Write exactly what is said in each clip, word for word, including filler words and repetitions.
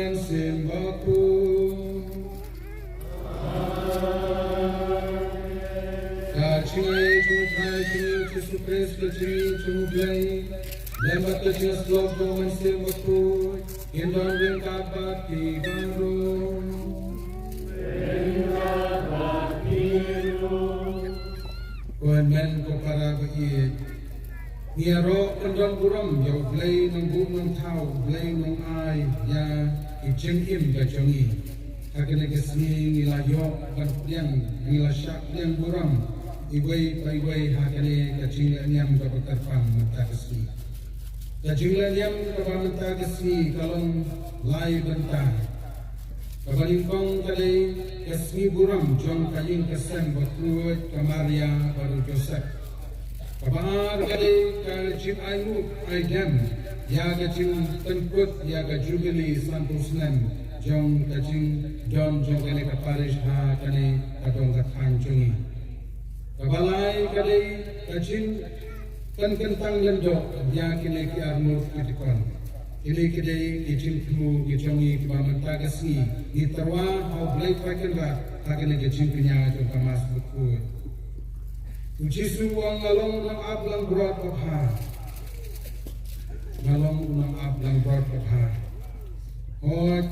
Mynsiem Bakhuid. Ka jingaiei jong U Trai jong ngi U Jisu Khrist, ka jingïeit jong U Blei, lem bad ka jingïasyllok jong U Mynsiem Bakhuid, kin don ryngkat bad phi baroh. Ko hynmen ko para ba ïeit, ngi ïaroh ban don burom ïa U Blei Nongbuh Nongthaw, U Blei Nongai ïa ki jingim ka jong ngi. Ha kane ka sngi ngi la ïoh ban pdiang, ngi la shah pdiang burom iwei pa iwei ha kane ka jingleh niam kaba kyrpang mynta ka sngi. Ka jingleh niam kaba mynta ka sngi ka long lai bynta. Kaba nyngkong ka dei ka sngi burom jong ka ïing ka sem bakhuid ka Maria bad u Joseph. Kaba ar ka dei ka jingainguh aidem ïa ka jingpynkut ïa ka jubili sanphew snem jong ka jingdon jong kane ka parish ha kane ka dong ka thaiñ jong ngi. Kaba lai ka dei ka jingpynkyntang lyngdoh ïa kine ki arngut ki dikon. Kine ki dei ki jingthmu ki jong ngi kiba mynta ka sngi ngi tyrwa ha U Blei Trai Kynrad ha kane ka jingkñia jong ka Mass Bakhuid. U Jisu u ong, nga long u nongap langbrot babha. Nga long u nongap langbrot babha. Hooid,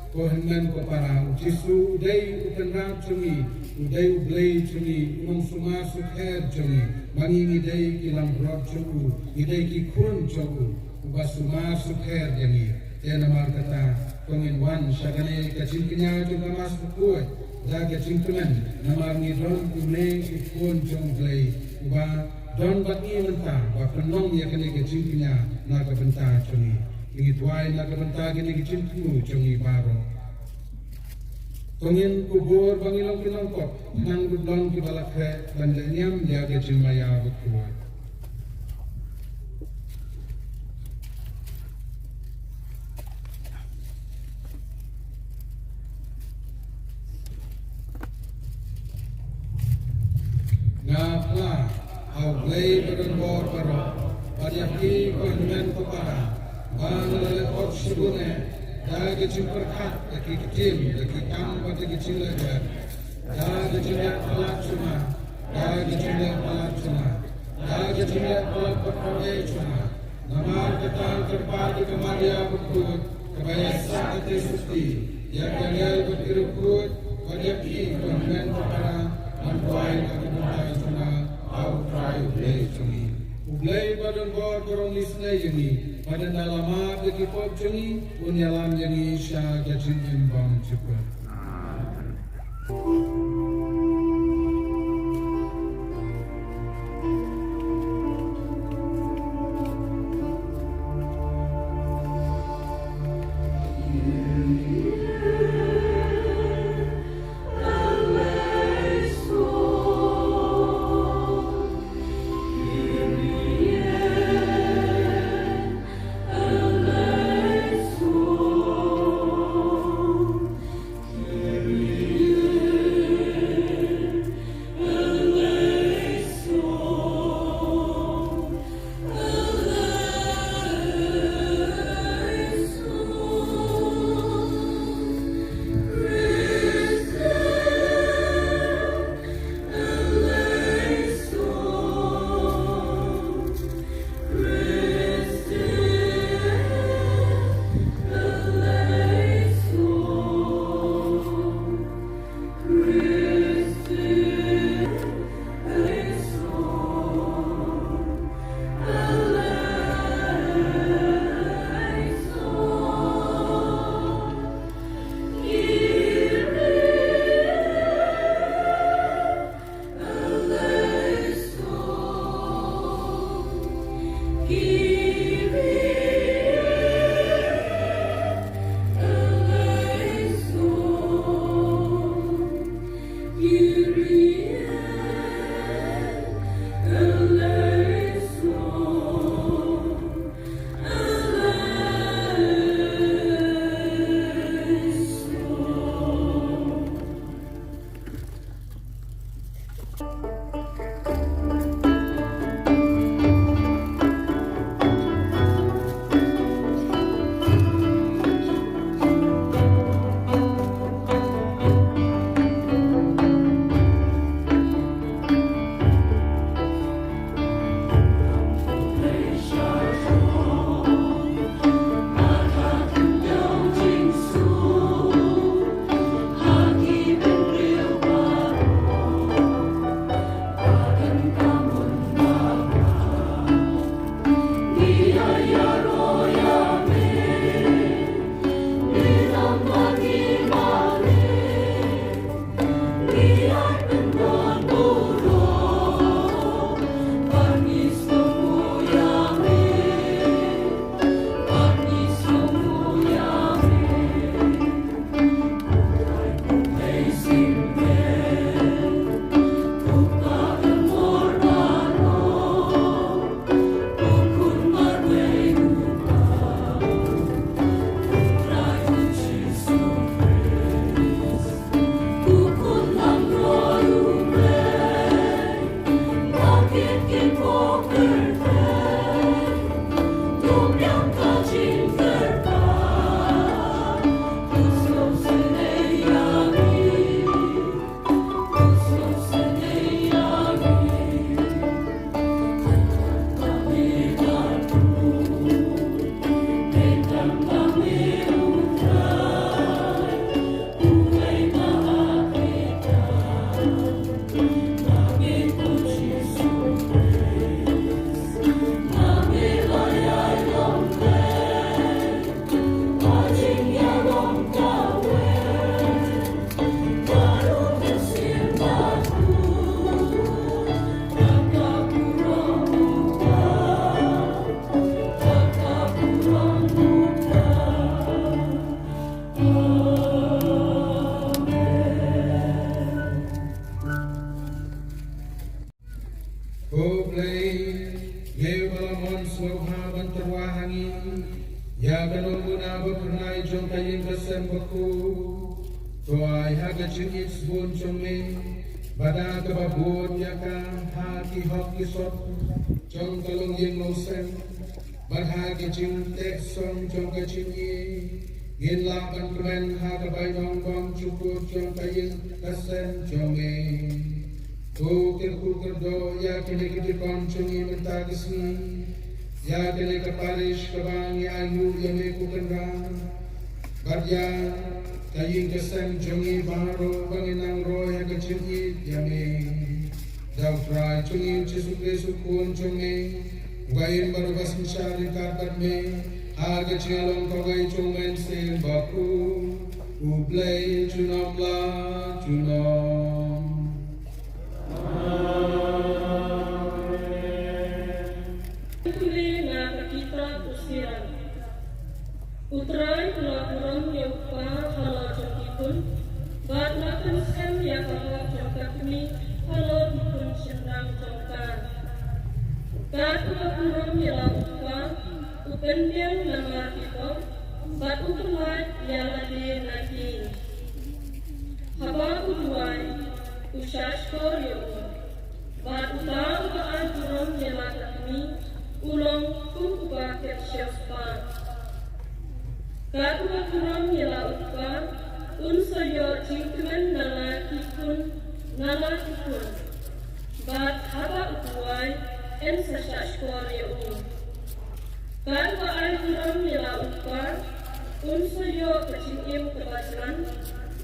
ko hynmen ko para, U Jisu u dei U Kynrad jong ngi, u dei U Blei jong ngi, u nongsumar sukher jong ngi. Ma ngi ngi dei ki langbrot jong u, ngi dei ki khun jong u, uba sumar sukher ïa ngi. Te namar kata, to ngin wan sha kane ka jingkñia jong ka Mass Bakhuid da ka jingkmen, namar ngi don une u khun jong U Blei uba don bad ngi mynta, ba pynlong ïa kane ka jingkñia na ka bynta jong ngi. Ngi duwai na ka bynta kine ki jingthmu jong ngi baroh. To ngin kubur ba ngi long ki nongpop, khnang ruh long kiba la khreh ban leh niam ïa ka jingmaïa bakhuid. Nga phla ha U Blei ba don bor baroh, bad ïa phi ko hynmen ko para, ba nga la leh hok shibun eh da ka jingpyrkhat, da ki ktien, da ki kam bad da ki jingleh bad, da ka jingleh palat jong nga, da ka jingleh palat jong nga, da ka jingleh palat bad kawei jong nga. Namar kata nga kyrpad ïa ka Maria bakhuid kaba ïaisah ka tei sopti, ïa ki angel bad ki riewkhuid, bad ïa phi ko hynmen ko para, ban duwai na ka bynta jong nga ha U Trai U Blei jong ngi. U Blei ba don bor un isynei ïa ngi, bad ynda la map ïa ki pop jong ngi un ïalam ïa ngi sha ka jingim bymjukut. Ïa ka nongmuna ba phyrnai jong ka ïing ka sem bakhuid, to ai ha ka jingïeit sbun jong me, bad da kaba bud ïa ka ha ki hok ki sop jong ka longïing longsem, bad ha ki jingteh song jong ka jingïeit, ngin lah ban kmen ha ka bainong bym jukut jong ka ïing ka sem jong me. Ko kyrkhu kyrdoh ïa kine ki dikon jong ngi mynta ka sngi, ïa kane ka parish kaba ngi ainguh ïa me ko Kynrad, bad ïa ka ïing ka sem jong ngi baroh ba ngi nang roi ha ka jingïeit ïa me. Da u Trai jong ngi u Jisu Khrist u Khun jong me, uba im bad uba synshar ryngkat bad me ha ka jingïalong kawei jong u Mynsiem Bakhuid, U Blei junom la junom. Amen. Pule na ka kitab u Sirah. U Trai u la burom ïa u kpa halor jong ki khun, bad u la pynskhem ïa ka hok jong ka kmie halor ki khun shynrang jong ka. Kat uba burom ïa la u kpa, u pynbiang namar ki pop, bad u pyllait ïa lade na ki. Haba u duwai, u shahshkor ïa u. Bad uta uba ai burom ïa la ka kmie, u long kum uba kyrshah spah. Kat uba burom ïa la u kpa, un sa ïoh jingkmen na la ki khun, na la ki khun. Bad haba u duwai, yn sa shahshkor ïa u. Kat uba ai burom ïa la u kpa, un sa ïoh ka jingim kaba jlan,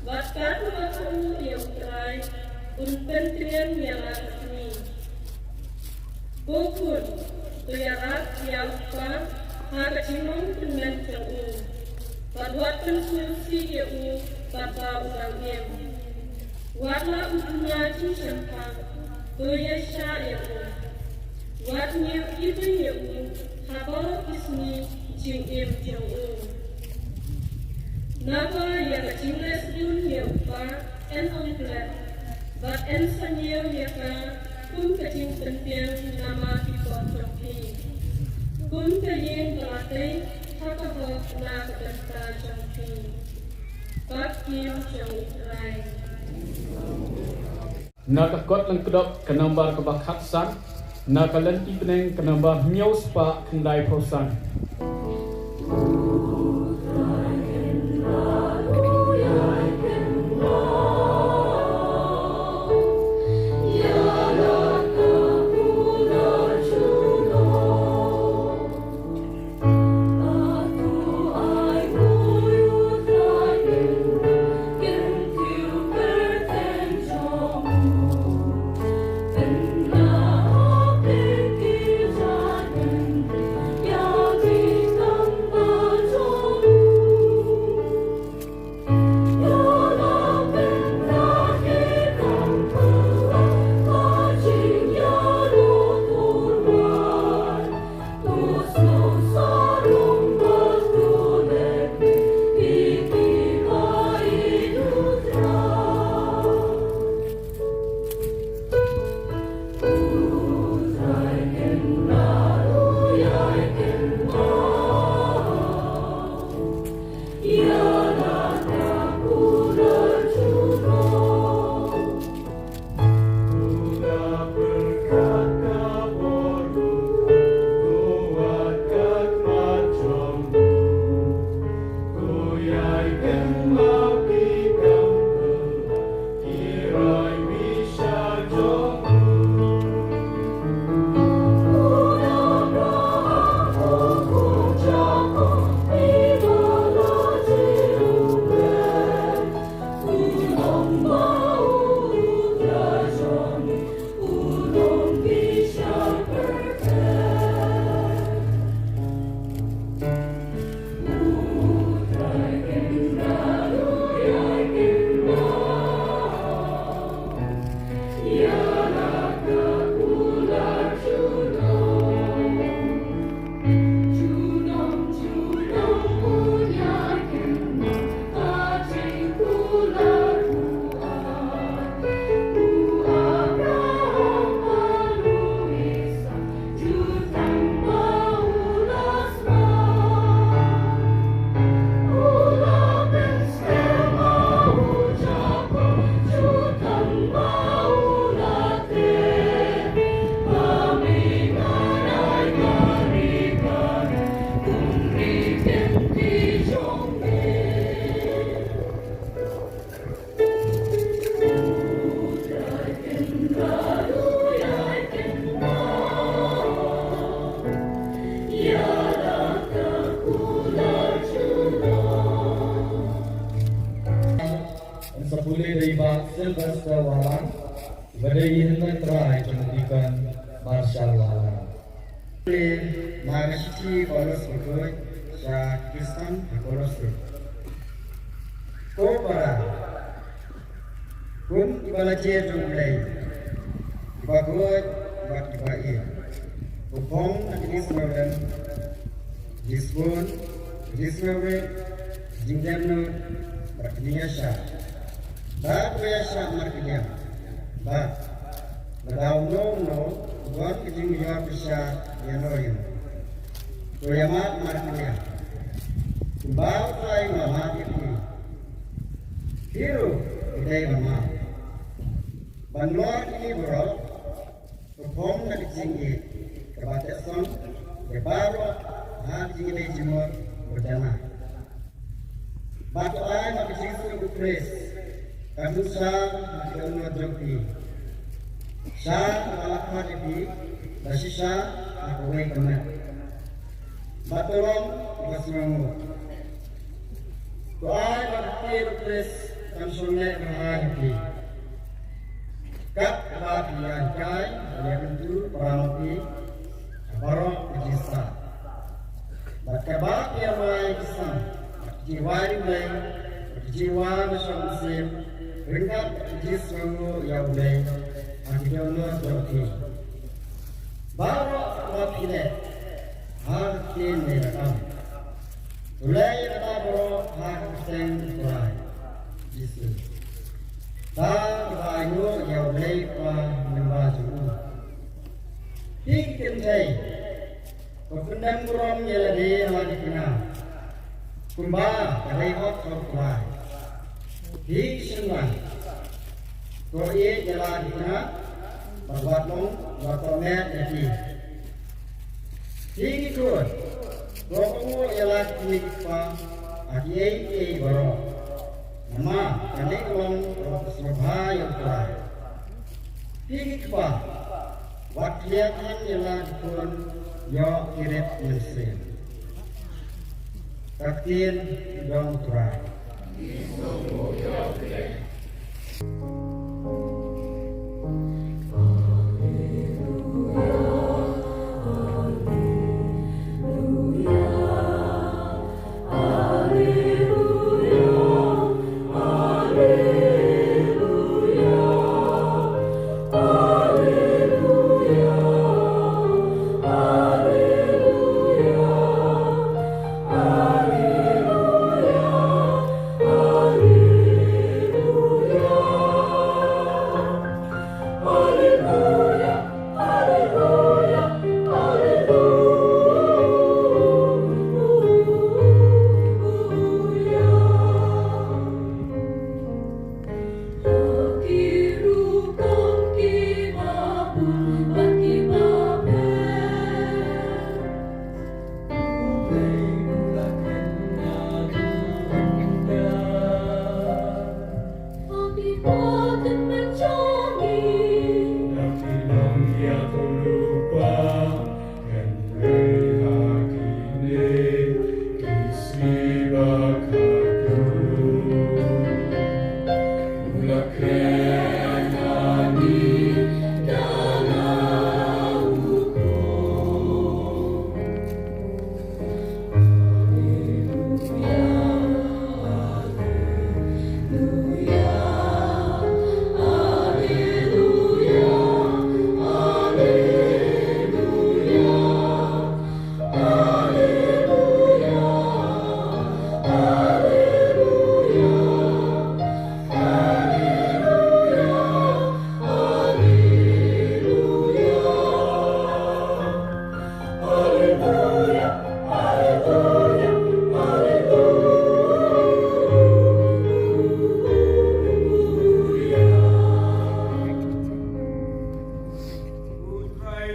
bad kat uba kyrkhu ïa u Trai, un pyntriem ïa la ka kmie. Ko khun, to ïarap ïa u kpa ha ka jinglong kmen jong u, bad wat pynsngewsih ïa u katba u dang im. Wat la u duna jingshemphang, to ïaishah ïa u. Wat ñiew ibeiñ ïa u ha baroh ki sngi jingim jong u. Naba ïa ka jingleh sbun ïa u kpa yn ym klet, bad yn sa ñiew ïa ka kum ka jingpynbiang namar ki pop jong phi, kum ka ïing ba la tei ha ka hok na ka bynta jong phi. Ka ktien jong U Trai. Na ka kot Lyngkdop ka nombar kaba khatsan, na ka lynti bneng ka nombar hynñiew spah khyndai phew san. Sylvester Walang, ba dei ïing trai jong u Deacon Marshall Walang. Te na ka shithi Paulus bakhuid sha ki Khristan ha Kolosse. Ko para, kum kiba la jied jong U Blei, kiba khuid bad kiba ïeit, to phong na ka jingsngewlem, jingsbun, jingsngewrit, jingdem nud bad jingïasyllok. Bad to ïasyllok markylliang. Bad lada uno uno u don ka jingmynjur pyrshah ïano ïano, to ïamap markylliang. Kumba U Trai u la map ïa phi, phi ruh phi dei ban map. Ban lor kine baroh, to phong na ka jingïeit kaba tehsong ïa baroh ha ka jingïadei jingmut ba janai. Bad to ai ba ka jingsuk U Khrist kan shah ha ka dohnud jong phi, shah kaba la khot ïa phi da shisha ha kawei ka met. Bad to long uba sngewnguh. To ai ba ka ktien U Khrist kan shong leh bha ha phi, kat kaba phi ïa hikai, ïa kyntu para ma phi ha baroh ka jingstad. Bad kaba phi ïa rai ki sam bad ki jingrwai U Blei, bad ki jingrwai ba shong mynsiem, ryngkat bad ki jingsngewnguh ïa U Blei ha ki dohnud jong phi. Baroh kaba phi leh ha ka ktien ne ka kam, to leh ïa kata baroh ha ka kyrteng U Trai Jisu, da kaba ainguh ïa U Blei Kpa lyngba jong u. Phi ki kynthei, to pyndem burom ïa lade ha la ki kynja, kumba ka dei hok ha U Trai. Phi ki shynrang, to ïeit ïa la ki kynja, bad wat long, wat tohmet ïa ki. Phi ki khun, to kohnguh ïa la ki kmie ki kpa ha kiei kiei baroh, namar kane ka long ka sngewbha ïa U Trai. Phi ki kpa, wat khlieh than ïa la ki khun ïoh ki rep mynsiem. Ka ktien jong U Trai.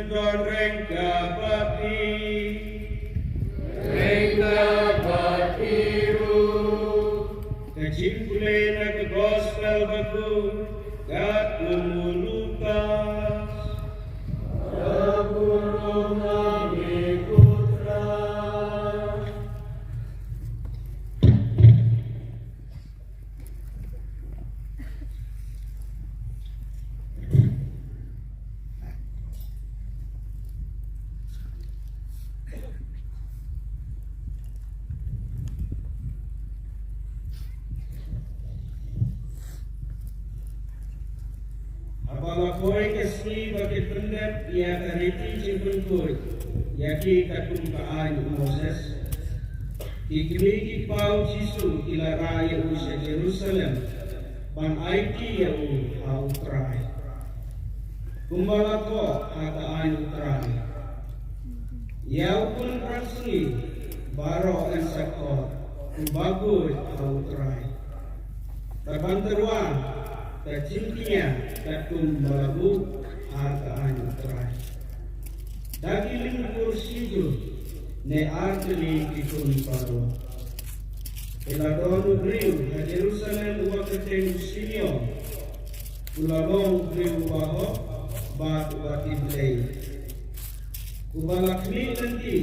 Don reng ka bati, reng ka bati ru. Ka jingpule na ka gospel bakhuid katkum u Lukas. La poi ka sngi ba ki pyndep ïa ka riti jingpynkhuid ïa ki katkum ka aiñ u Moses, ki kmie ki kpa u Jisu ki la rah ïa u sha Jerusalem ban aiti ïa u ha u Trai, kumba la thoh ha ka aiñ u Trai. Ïa u khun khrang sngi baroh yn sa khot, uba khuid ha u Trai. Bad ban tyrwa ka jingkñia katkum ba la buh ha ka aiñ u Trai. Da ki lyngkhuh shi juh ne ar tylli ki khun baroh. Te la don u briew ha Jerusalem uba kyrteng u Simeon. U la long u briew uba hok bad uba tip Blei, uba la khmih lynti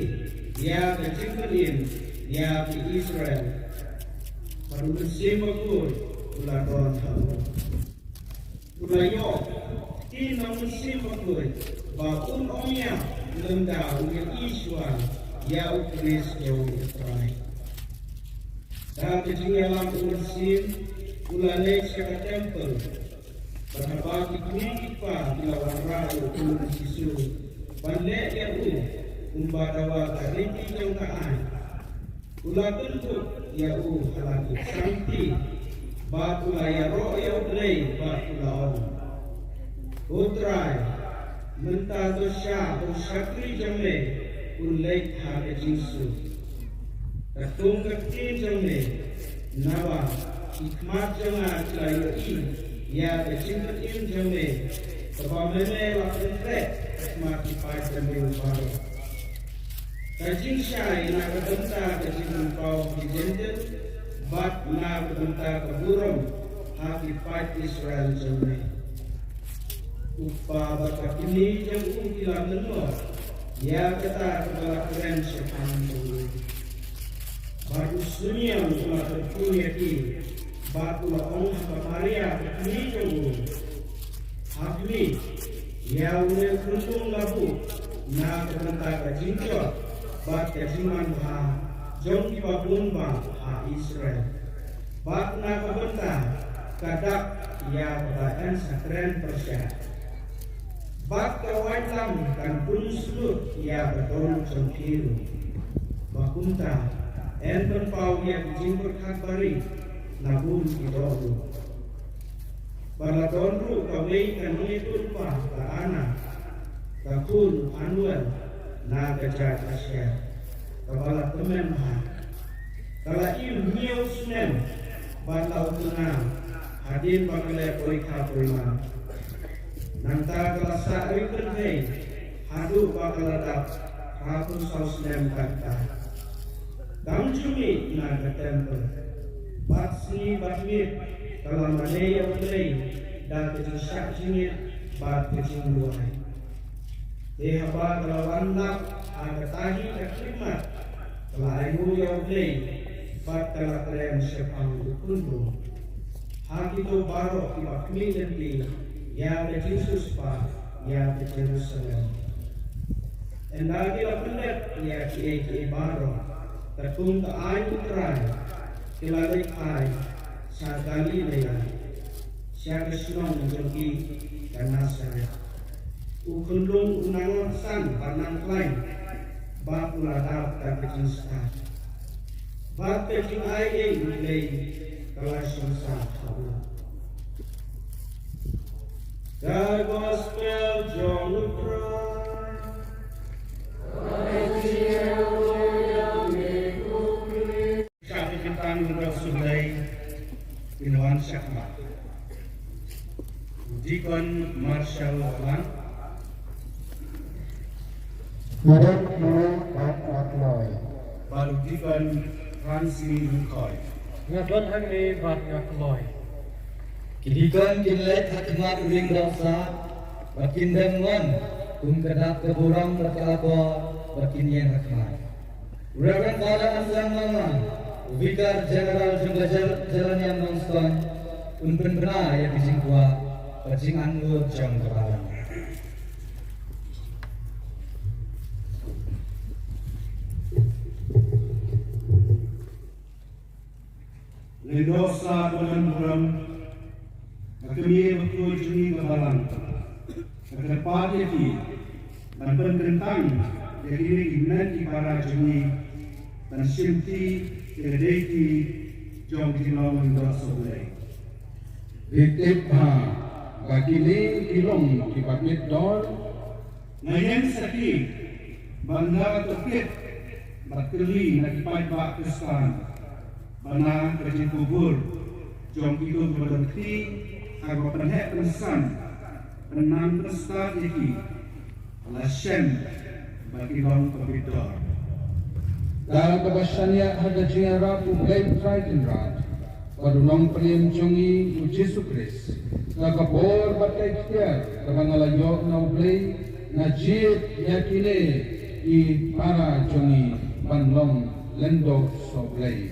ïa ka jingpynim ïa ki Israel. Bad u Mynsiem Bakhuid u la don ha u. U la ïoh ktien na u Mynsiem Bakhuid ba un ym ïap lymda un ïohi shuwa ïa u Khrist jong u Trai. Da ka jingïalam u Mynsiem u la leit sha ka templ. Bad haba ki kmie ki kpa ki la wanrah ïa u Jisu ban leh ïa u kumba dawa ka riti jong ka aiñ, u la pynkup ïa u ha la ki sangti, bad u la ïaroh ïa U Blei bad u la ong, "Ko Trai, mynta to sha ba u shakri jong me un leit ha ka jingsuk, katkum ka ktien jong me, naba ki khmat jong nga ki la ïohi ïa ka jingpynim jong me, kaba me la pynkhreh ha khmat ki paid jong me baroh." Ka jingshai na ka bynta ka jingpynpaw ki Jentil, bad na ka bynta ka burom ha ki paid Israel jong me. U kpa bad ka kmie jong u ki la mynnor ïa kata kaba la kren shaphang jong u. Bad u Simeon u la kyrkhu ïa ki, bad u la ong ha ka Maria ka kmie jong u, "Ha khmih, ïa une u khunlung la buh na ka bynta ka jingjot bad ka jingmanbha jong kiba bun bah ha Israel, bad na ka bynta ka dak ïa kaba yn sa kren pyrshah. Bad ka waitlam kan pynslur ïa ka dohnud jong phi ruh. Ba kumta yn pynpaw ïa ki jingpyrkhat barit na bun ki dohnud." Bad la don ruh kawei ka nongïathuhlypa ka Anna, ka khun u Phanuel, na ka jaid Asher, kaba la tymmen bha. Ka la im hynñiew snem bad la u tnga hadien ba ka leh poikha poiman. Nangta ka la sah ri kynthei haduh ba ka la dap hynriew phew saw snem kata. Kam ju mih na ka templ bad sngi bad miet ka la mane ïa U Blei da ka jingshah jingit bad ka jingduwai. Te haba ka la wan lap ha kata hi ka khlieh mat, ka la ainguh ïa U Blei bad ka la kren shaphang u khunlung ha kito baroh kiba khmih lynti ïa ka jingsiewspah ïa ka Jerusalem. Ynda ki la pyndep ïa kiei kiei baroh katkum ka aiñ U Trai, ki la leit phai sha Galilea, sha ka shnong jong ki ka Nasaret. U khunlung u nang san bad nang khlaiñ, bad u la dap da ka jingstad, bad ka jingai ïa U Blei ka la shong sah ha u. Ka Gospel jong U Trai. Sha ki kyntang lyngdoh Sutlei kin wan shakhmat. U Deacon Marshall Lang. Nga don hangne bad nga kloi. Bad u Deacon Francis Lyngkhoi. Nga don hangne bad nga kloi. Ki deacon kin leit ha khmat u lyngdoh sah bad kin dem wan kum ka dak ka burom bad ka akor bad kin ïeng ha khmat. Reverend Father Anselm Mangman, u Vicar General jong ka Jyl-, Jyllaniam Nongstoiñ, un pynbna ïa ka jingkwah bad jinganmut jong ka balang. Lyngdoh sah, Reverend Burom, ka kmie bakhuid jong ngi ka balang. Ka kyrpad ïa ki ban pynkyntang ïa kine ki hynmen ki para jong ngi ban shimti ïa ka dei ki jong ki nongïalam U Blei. Phi tip bha ba kine ki long kiba bit dor. Nga ïeng sakhi ban da tohkit bad kylli na ki paidbah Khristan ba na ka jingkubur jong kito kiba don kti ha kaba pynheh pynsan, pynnang pynstad ïa ki, la shem ba ki long ba bit dor. Da kaba shaniah ha ka jingïarap U Blei U Trai Kynrad bad U Nongpynim jong ngi U Jisu Khrist, da ka bor bad ka iktiar kaba nga la ïoh na U Blei, nga jied ïa kine ki para jong ngi ban long lyngdoh sohblei.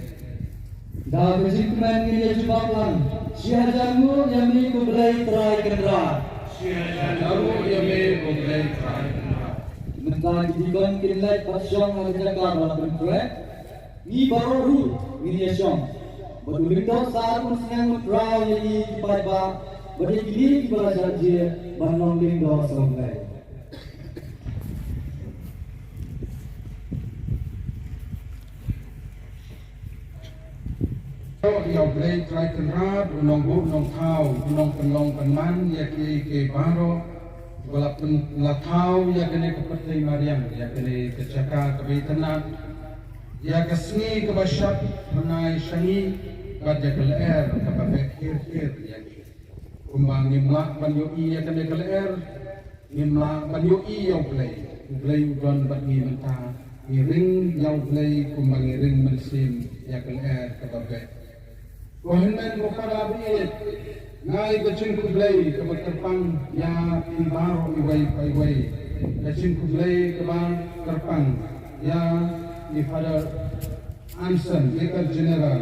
Da ka jingkmen ngin ïa jubab lang. Shi hajar nguh ïa me ko Blei Trai Kynrad. Shi hajar nguh ïa me ko Blei Trai Kynrad. Mynta ki dikon kin leit bad shong ha ka jaka ba la pynkhreh. Ngi baroh ruh ngin ïa shong. Bad u lyngdoh Sar un sngewthuh ïa ngi ki paidbah bad ïa kine kiba la jan jia ban long lyngdoh sohblei. Ïa U Blei Trai Kynrad, u nongbuh nongthaw, u nongpynlong pynman ïa kiei kiei baroh, ba la pyn-, la thaw ïa kane ka pyrthei mariang, ïa kane ka jaka kaba itynnad, ïa ka sngi kaba shad phyrnai sha ngi, bad ïa ka lyer kaba beh khir khir ïa ngi. Kumba ngim lah ban ïohi ïa kane ka lyer, ngim lah ban ïohi ïa U Blei. U Blei u don bad ngi mynta. Ngi ring ïa U Blei kumba ngi ring mynsiem ïa ka lyer kaba beh. Ko hynmen ko para baieit, nga ai ka jingkhublei kaba kyrpang ïa phi baroh iwei pa iwei. Ka jingkhublei kaba kyrpang ïa i Father Anson, Vicar General,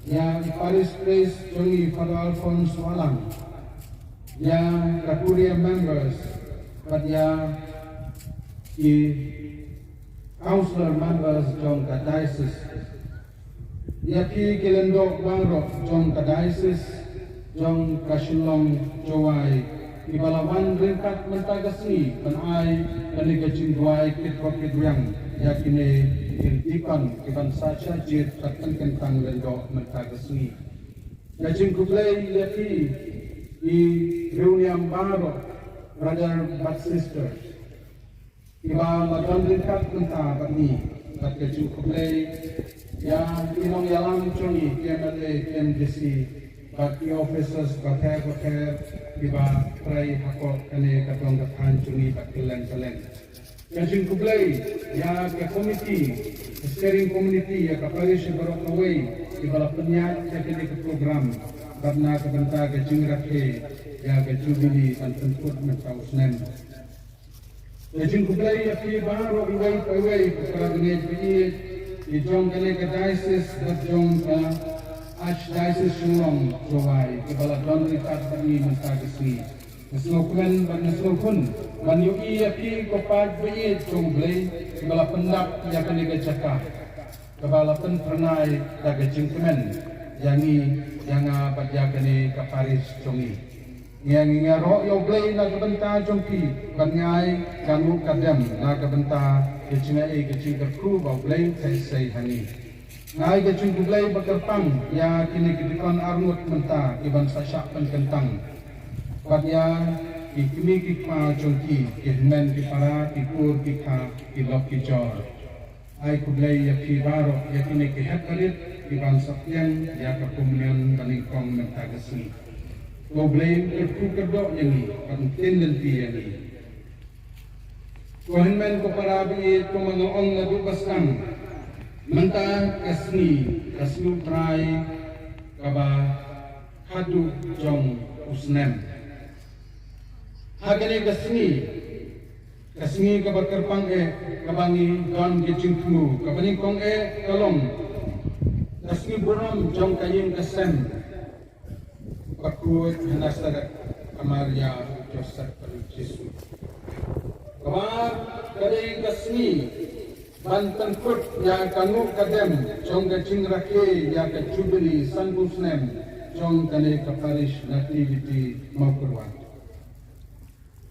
ïa i Parish Priest jong ngi Father Alphonse Wahlang, ïa ka Curia members, bad ïa i Councillor members jong ka Diocese. Ïa phi ki lyngdoh baroh jong ka Diocese jong ka Shillong Jowai, kiba la wan ryngkat mynta ka sngi ban ai kane ka jingduwai kit bok kit riang ïa kine ki dikon kiban sa shah jied bad pynkyntang lyngdoh mynta ka sngi. Ka jingkhublei ïa phi, i riewniam baroh, brother bad sister, kiba la don ryngkat mynta bad ngi, bad ka jingkhublei ïa ki nongïalam jong ngi, ki M L A, ki M D C, bad ki officers bapher bapher kiba trei hapoh kane ka dong ka thaiñ jong ngi bad kylleng kylleng. Ka jingkhublei ïa ka komiti, ka steering committee, ïa ka parish baroh kawei, kiba la pynïaid ïa kane ka program, bad na ka bynta ka jingrakhe ïa ka jubili ban pynkut mynta u snem. Ka jingkhublei ïa phi baroh iwei pa iwei, ko para bangeit baieit, i jong kane ka diocese bad jong ka Archdiocese Shillong Jowai, kiba la don ryngkat bad ngi mynta ka sngi. Nga sngewkmen bad nga sngewkhun ban ïohi ïa phi ko paid baieit jong U Blei, kiba la pyndap ïa kane ka jaka, kaba la pynphyrnai da ka jingkmen ïa ngi, ïa nga bad ïa kane ka parish jong ngi. Ngi ïaroh ïa U Blei na ka bynta jong phi, bad ngi ai ka nguh ka dem na ka bynta ka jingaiei ka jingkyrkhu ba U Blei u theh sei ha ngi. Nga ai ka jingkhublei ba kyrpang ïa kine ki dikon arngut mynta kiban sa shah pynkyntang, bad ïa ki kmie ki kpa jong ki, ki hynmen ki para, ki kur ki kha, ki lok ki jor. Ai khublei ïa phi baroh, ïa kine ki hep barit kiban sa pdiang ïa ka komunion banyngkong mynta ka sngi. Ko Blei un kyrkhu kyrdoh ïa ngi bad un ktien lynti ïa ngi. Ko hynmen ko para baieit, kumba nga ong naduh ba sdang, mynta ka sngi ka Sngi U Trai kaba khatduh jong u snem. Ha kane ka sngi, ka sngi kaba kyrpang eh, kaba ngi don ka jingthmu, kaba nyngkong eh ka long ka sngi burom jong ka ïing ka sem bakhuid ha Nasaret, ka Maria, u Joseph bad u Jisu. Kaba ka dei ka sngi ban pynkut ïa ka nguh ka dem jong ka jingrakhe ïa ka jubili sanphew snem jong kane ka parish Nativity Mawkyrwat.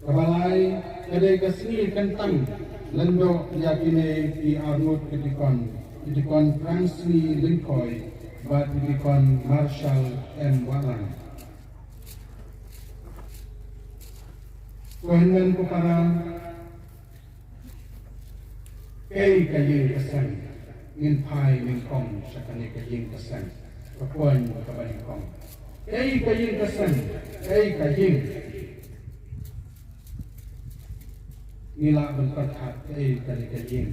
Kaba lai, ka dei ka sngi kyntang lyngdoh ïa kine ki arngut ki dikon, i dikon Francis Lyngkhoi bad i dikon Marshall M Wahlang. Ko hynmen ko para, kaei ka ïing ka sem? Ngin phai nyngkong sha kane ka ïing ka sem. Ka point kaba nyngkong. Kaei ka ïing ka sem? Kaei ka ïing? Ngi lah ban pyrkhat kaei kane ka ïing.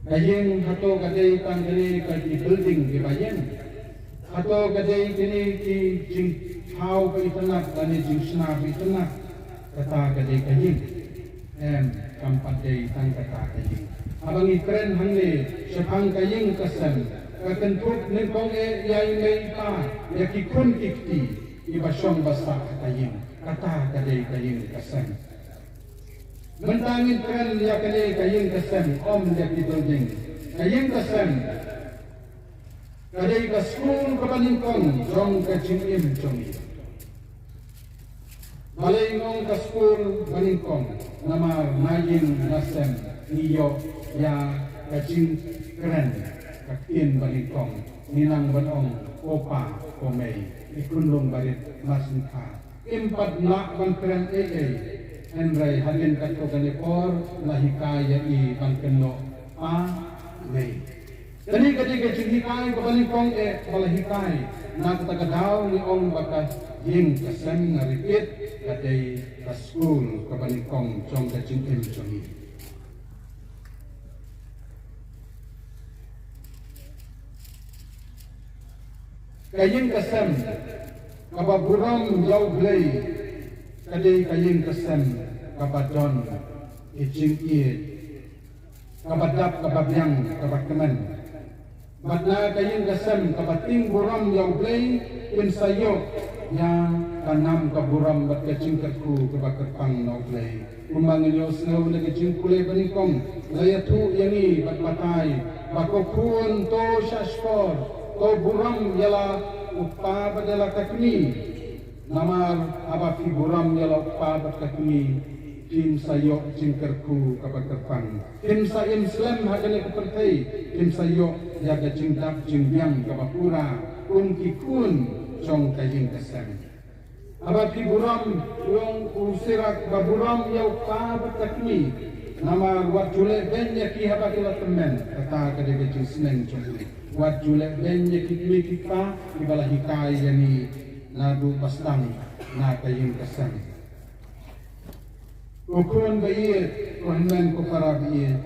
Ka ïing hato ka dei tang kane ka ki building kiba ïeng? Hato ka dei kine ki jingthaw ba itynnat lane jingshna ba itynnat? Kata ka dei ka ïing? Em, kam pat dei tang kata ka ïing. Haba ngi kren hangne shaphang ka ïing ka sem, ka kynthup nyngkong eh ïa i mei i pa, ïa ki khun ki kti, iba shong ba sah ha ka ïing. Kata ka dei ka ïing ka sem. Mynta ngin kren ïa kane ka ïing ka sem, ym ïa ki building. Ka ïing ka sem ka dei ka skul kaba nyngkong jong ka jingim jong ngi. Balei nga ong ka skul ba nyngkong? Namar na ïing na sem ngi ïoh ïa ka jingkren ka ktien ba nyngkong. Ngi nang ban ong ko pa, ko mei, i khunlung barit, marsyntha. Im pat lah ban kren ei ei. Hynrei hadien katto katne por la hikai ïa i ban kynnoh pa, mei. Kane ka dei ka jinghikai kaba nyngkong eh ba la hikai. Na kata ka daw ngi ong ba ka ïing ka sem, nga repeat, ka dei ka skul kaba nyngkong jong ka jingim jong ngi. Ka ïing ka sem kaba burom ïa U Blei ka dei ka ïing ka sem kaba don ki jingïeit, kaba dap, kaba biang, kaba kmen. Bad na ka ïing ka sem kaba tieng burom ïa U Blei, kin sa ïoh ïa ka nam ka burom bad ka jingkyrkhu kaba kyrpang na U Blei. Kumba ngin ïohsngew na ka jingpule ba nyngkong, la ïathuh ïa ngi bad batai ba ko khun, to shahshkor, to burom ïa la u kpa bad ïa la ka kmie. Namar haba phi burom ïa la u kpa bad ka kmie, phim sa ïoh jingkyrkhu kaba kyrpang. Phim sa im slem ha kane ka pyrthei, phim sa ïoh ïa ka jingdap jingbiang kaba pura kum ki khun jong ka ïing ka sem. Haba phi burom, u ong u Sirak, ba burom ïa u kpa bad ka kmie. Namar wat ju leh beiñ ïa ki haba ki la tymmen, kata ka dei ka jingsneng jong u. Wat ju leh beiñ ïa ki kmie ki kpa kiba la hikai ïa ngi naduh ba sdang na ka ïing ka sem. Ko khun ba ïeit, ko hynmen ko para ba ïeit,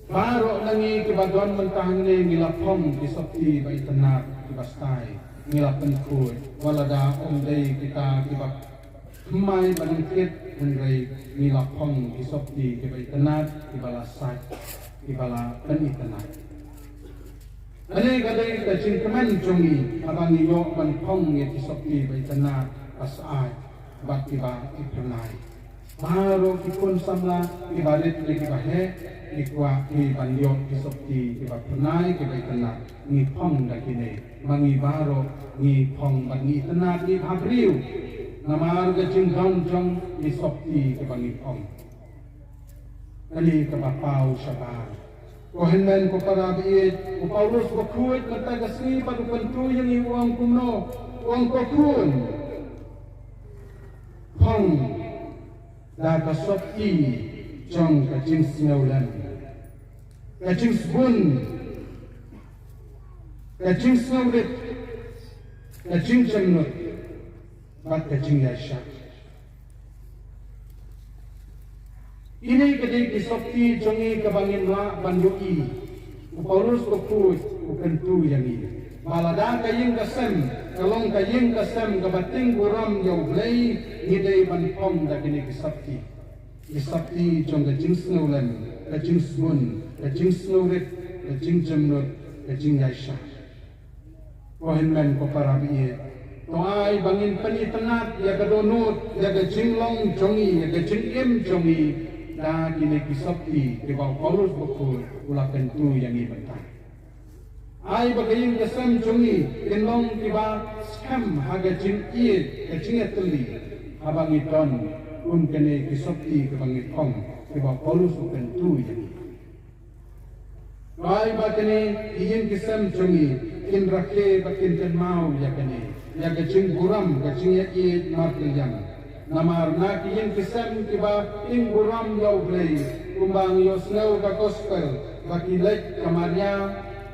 baroh na ngi kiba don mynta hangne ngi la phong ki sopti ba itynnad kiba stai. Ngi la pynkhuid, wat lada ym dei kita kiba thymmai ba nyngkit, hynrei ngi la phong ki sopti kiba itynnad, kiba la sait, kiba la pynitynnad. Kane ka dei ka jingkmen jong ngi haba ngi ïoh ban phong ïa ki sopti ba itynnad, ba sait bad kiba iphyrnai. Baroh ki khun samla kiba rit ne kiba heh ki kwah ki ban ïoh ki sopti kiba phyrnai kiba itynnad. Ngi phong da kine, ma ngi baroh ngi phong bad ngi itynnad, ngi bhabriew namar ka jingdon jong ki sopti kiba ngi phong. Kane kaba paw shabar. Ko hynmen ko para ba ïeit, u Paulus bakhuid mynta ka sngi pat u kyntu ïa ngi, u ong kumno? U ong, ko khun, phong da ka sopti jong ka jingsngewlem, ka jingsbun, ka jingsngewrit, ka jingjemnud bad ka jingïaishah. Kine ki dei ki sopti jong ngi kaba ngin lah ban ïohi. U Paulus bakhuid u kyntu ïa ngi ba lada ka ïing ka sem ka long ka ïing ka sem kaba tieng burom ïa U Blei, ngi dei ban phong da kine ki sopti. Ki sopti jong ka jingsngewlem, ka jingsbun, ka jingsngewrit, ka jingjemnud, ka jingïaishah. Ko hynmen ko para ba ïeit, to ai ba ngin pynitynnad ïa ka dohnud, ïa ka jinglong jong ngi, ïa ka jingim jong ngi da kine ki sopti kiba u Paulus bakhuid u la kyntu ïa ngi mynta. Ai ba ka ïing ka sem jong ngi kin long kiba skhem ha ka jingïeit, ka jingïatylli, haba ngi don kum kane ki sopti kiba ngi phong, kiba u Paulus u kyntu ïa ngi. Ai ba kine ki ïing ki sem jong ngi kin rakhe bad kin kynmaw ïa kane, ïa ka jingburom, ka jingïaieit markylliang. Namar na ki ïing ki sem kiba kin burom ïa U Blei, kumba ngi ïohsngew ka gospel, ba ki leit, ka Maria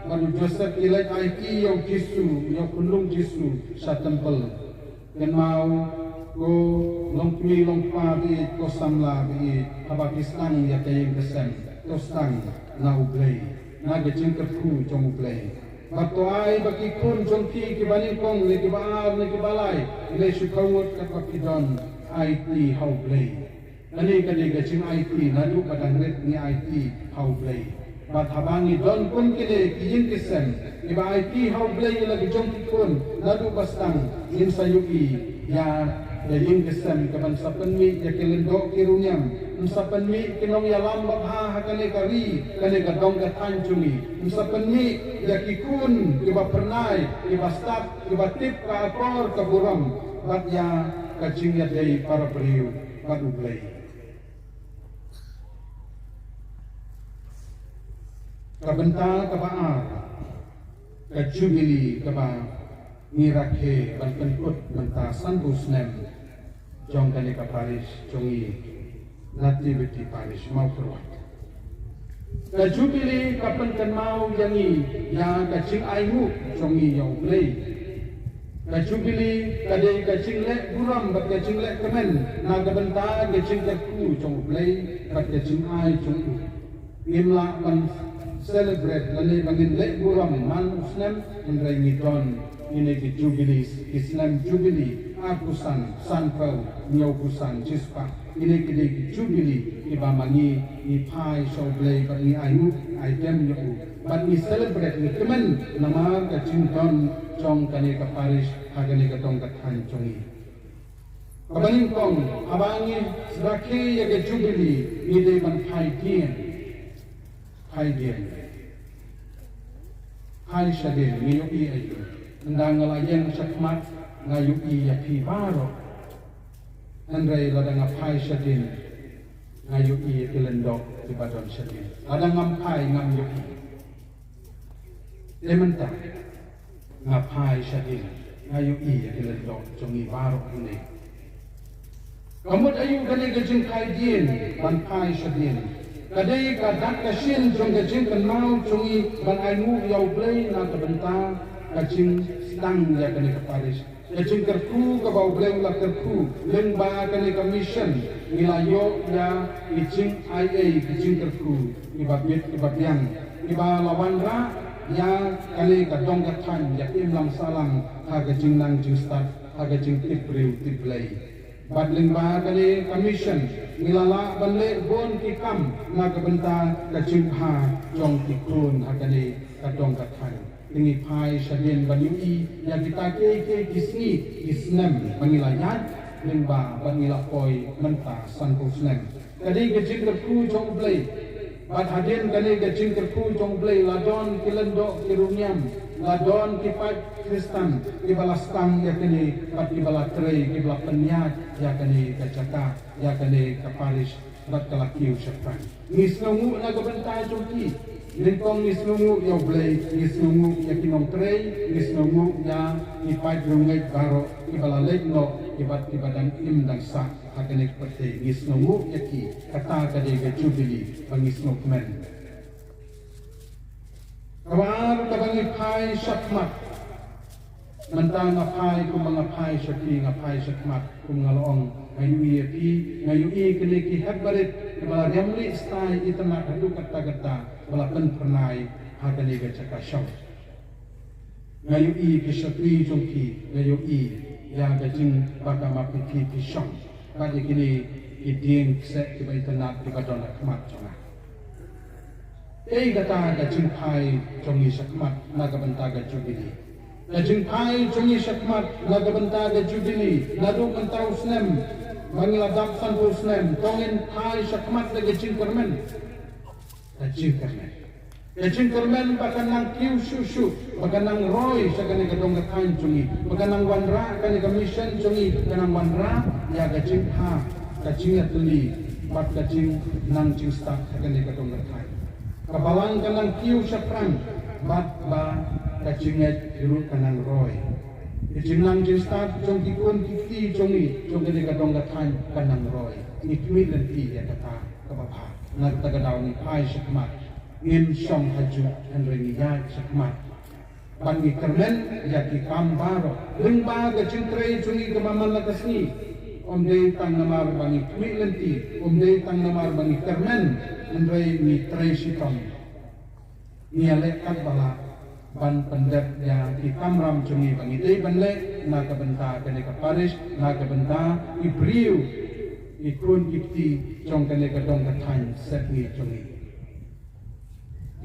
bad u Joseph ki leit aiti ïa u Jisu, ïa u khunlung Jisu sha temple. Kynmaw, ko longkmie longkpa baieit, ko samla baieit, haba phi sdang ïa ka ïing ka sem, to sdang na U Blei, na ka jingkyrkhu jong U Blei. Bad to ai ba ki khun jong phi kiba nyngkong ne kiba ar ne kiba lai, leit shu thaw ngut katba phi don, aiti ha U Blei. Kane ka dei ka jingaiti, naduh ba dang rit ngi aiti ha U Blei. Bad haba ngi don kum kine ki ïing ki sem, kiba aiti ha U Blei ïa la ki jong ki khun, naduh ba sdang, ngin sa ïohi ïa ka ïing ka sem kaban sa pynmih ïa ki lyngdoh ki riewniam, yn sa pynmih ki nongïalam babha ha kane ka ri, kane ka dong ka thaiñ jong ngi, yn sa pynmih ïa ki khun kiba phyrnai, kiba stad, kiba tip ka akor ka burom, bad ïa ka jingïadei para briew bad U Blei. Ka bynta kaba ar, ka jubili kaba ngi rakhe ban pynkut mynta sanphew snem jong kane ka parish jong ngi, Nativity Parish, Mawkyrwat. Ka jubili ka pynkynmaw ïa ngi ïa ka jingainguh jong ngi ïa U Blei. Ka jubili ka dei ka jingleh burom bad ka jingleh kmen na ka bynta ka jingkyrkhu jong U Blei bad ka jingai jong u. Ngim lah ban celebrate lane ba ngin leh burom man u snem, hynrei ngi don kine ki jubili, ki snem jubili, arphew san, sanphew, hynñiewphew san, shispah. Kine ki dei ki jubili kiba ma ngi ngi phai sha U Blei bad ngi ainguh aidem ïa u. Bad ngi celebrate, ngi kmen namar ka jingdon jong kane ka parish ha kane ka dong ka thaiñ jong ngi. Kaba nyngkong, haba ngi rakhe ïa ka jubili, ngi dei ban phai dien. Phai dien. Phai shadien, ngi ïohi aïu? Ynda nga la ïeng shakhmat, nga ïohi ïa phi baroh. Hynrei lada nga phai shadien, nga ïohi ïa ki lyngdoh kiba don shadien. Lada ngam phai, ngam ïohi. Te mynta nga phai shadien, nga ïohi ïa ki lyngdoh jong ngi baroh hangne. Ka mut aïu kane ka jingphai dien, ban phai shadien? Ka dei ka dak ka shin jong ka jingkynmaw jong ngi ban ainguh ïa U Blei na ka bynta ka jingsdang ïa kane ka parish. Ka jingkyrkhu kaba U Blei u la kyrkhu lyngba kane ka mission, ngi la ïoh ïa ki jingaiei ki jingkyrkhu kiba bit kiba biang, kiba la wanrah ïa kane ka dong ka thaiñ, ïa ki imlang sahlang ha ka jingnang jingstad, ha ka jingtip briew tip Blei. Bad lyngba kane ka mission, ngi la lah ban leh bun ki kam na ka bynta ka jingbha jong ki khun ha kane ka dong ka thaiñ. Te ngi phai shadien ban ïohi ïa kita kiei kiei ki sngi ki snem ba ngi la ïaid lyngba bad ngi la poi mynta sanphew snem. Ka dei ka jingkyrkhu jong U Blei. Bad hadien kane ka jingkyrkhu jong U Blei, la don ki lyngdoh ki riewniam, la don ki paid Khristan kiba la sdang ïa kane bad kiba la trei, kiba la pynïaid ïa kane ka jaka, ïa kane ka parish, bad ka la kiew shaphrang. Ngi sngewnguh na ka bynta jong ki. Nyngkong ngi sngewnguh ïa U Blei, ngi sngewnguh ïa ki nongtrei, ngi sngewnguh ïa ki paid riewngeit baroh kiba la leit noh, kiba, kiba dang im dang sah ha kane ka pyrthei. Ngi sngewnguh ïa ki. Kata ka dei ka jubili ba ngi sngewkmen. Kaba ar, kaba ngi phai shakhmat. Mynta nga phai, kumba nga phai sha phi, nga phai shakhmat, kum nga la ong, nga ïohi ïa phi, nga ïohi kine ki hep barit kiba la riam lieh stai itynnad haduh katta katta, ba la pynphyrnai ha kane ka jaka shong. Nga ïohi ki shakri jong phi, nga ïohi ïa ka jingba ka map phi phi shong. Bad ïa kine ki dieng kseh kiba itynnad kiba don ha khmat jong nga. Ei kata ka jingphai jong ngi shakhmat na ka bynta ka jubili. Ka jingphai jong ngi shakhmat na ka bynta ka jubili, naduh mynta u snem ba ngi la dap sanphew snem, to ngin phai shakhmat da ka jingkyrmen. Ka jingkyrmen. Ka jingkyrmen ba kan nang kiew shuh shuh, ba kan nang roi sha kane ka dong ka thaiñ jong ngi, ba kan nang wanrah kane ka mission jong ngi, kan nang wanrah ïa ka jingkha ka jingïatylli bad ka jingnang jingstad ha kane ka dong ka thaiñ. Ka balang ka nang kiew shaphrang bad ba ka jingngeit ruh ka nang roi. Ka jingnang jingstad jong ki khun ki kti jong ngi jong kane ka dong ka thaiñ ka nang roi. Ngi khmih lynti ïa kata kaba bha. Na kata ka daw ngi phai shakhmat. Ngim shong hajuh hynrei ngi ïaid shakhmat. Ban ngi kyrmen ïa ki kam baroh. Lyngba ka jingtrei jong ngi kaba man la ka sngi. Ym dei tang namar ba ngi khmih lynti, ym dei tang namar ba ngi kyrmen, hynrei ngi trei shitom. Ngi ïaleh katba lah ban pyndep ïa ki kamram jong ngi ba ngi dei ban leh na ka bynta kane ka parish, na ka bynta ki briew, ki khun ki kti jong kane ka dong ka thaiñ sepngi jong ngi.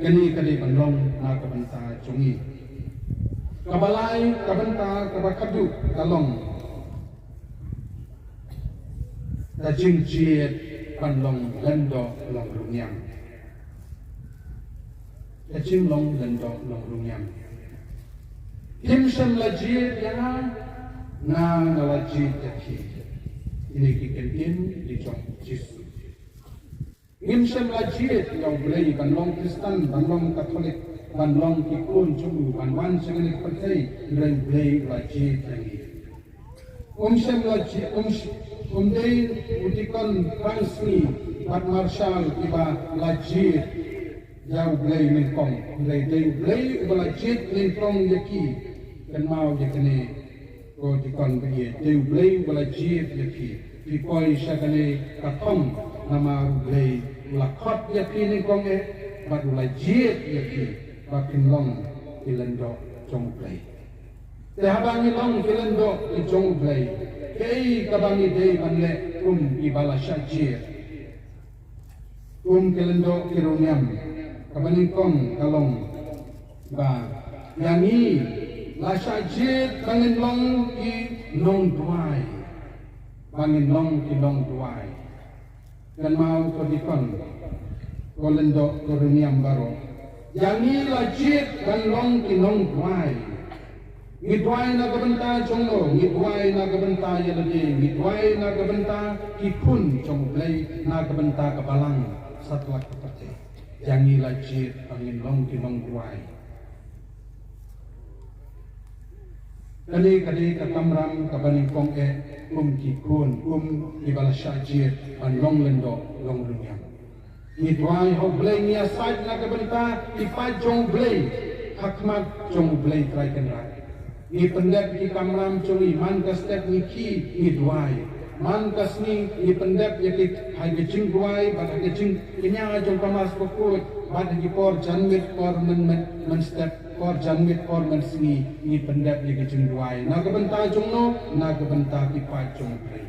Kane ka dei ban long na ka bynta jong ngi. Kaba lai, ka bynta kaba khatduh ka long ka jingjied ban long lyngdoh long ryngiam. Ka jinglong lyngdoh long ryngiam. Phim shym la jied ïa nga, nga la jied ïa phi. Kine ki kyntien ki jong Jisu. Ngim shym la jied ïa U Blei ban long Khristan, ban long Katholik, ban long ki khun jong u, ban wan sha kane ka pyrthei, hynrei U Blei u la jied ïa ngi. Um shym la jied, um sh-, um dei u dikon Francis bad Marshall kiba la jied ïa U Blei nyngkong, hynrei dei U Blei uba la jied nyngkong ïa ki. Kynmaw ïa kane. Ko dikon ba ïeit, dei U Blei uba la jied ïa phi. Phi poi sha kane ka thong namar U Blei u la khot ïa phi nyngkong eh bad u la jied ïa phi ba phin long ki lyngdoh jong U Blei. Te haba ngi long ki lyngdoh ki jong U Blei, kaei kaba ngi dei ban leh kum kiba la shah jied? Kum ki lyngdoh ki ryngiam, kaba nyngkong ka long ba ïa ngi la shah jied ba ngin long ki nongduwai, ba ngin long ki nongduwai. Kynmaw ko dikon, ko lyngdoh ko ryngiam baroh, ïa ngi la jied ban long ki nongduwai. Ngi duwai na ka bynta jong no, ngi duwai na ka bynta ïa lade, ngi duwai na ka bynta ki khun jong U Blei, na ka bynta ka balang satlak ka pyrthei. Ïa ngi la jied ba ngin long ki nongduwai. Kane ka dei ka kamram kaba nyngkong eh kum ki khun, kum kiba la shah jied ban long lyngdoh long ryngiam. Ngi duwai ha U Blei, ngi ïasaid na ka bynta ki paid jong U Blei ha khmat jong U Blei Trai Kynrad. Ngi pyndep ki kamram jong ngi, man ka step ngi khie ngi duwai. Man ka sngi ngi pyndep ïa ki ha ka jingduwai bad ha ka jingkñia jong ka Mass bakhuid bad ha ki por janmiet por mynmiet mynstep, por janmiet por mynsngi ngi pyndep ïa ka jingduwai. Na ka bynta jong no, na ka bynta ki paid jong U Blei.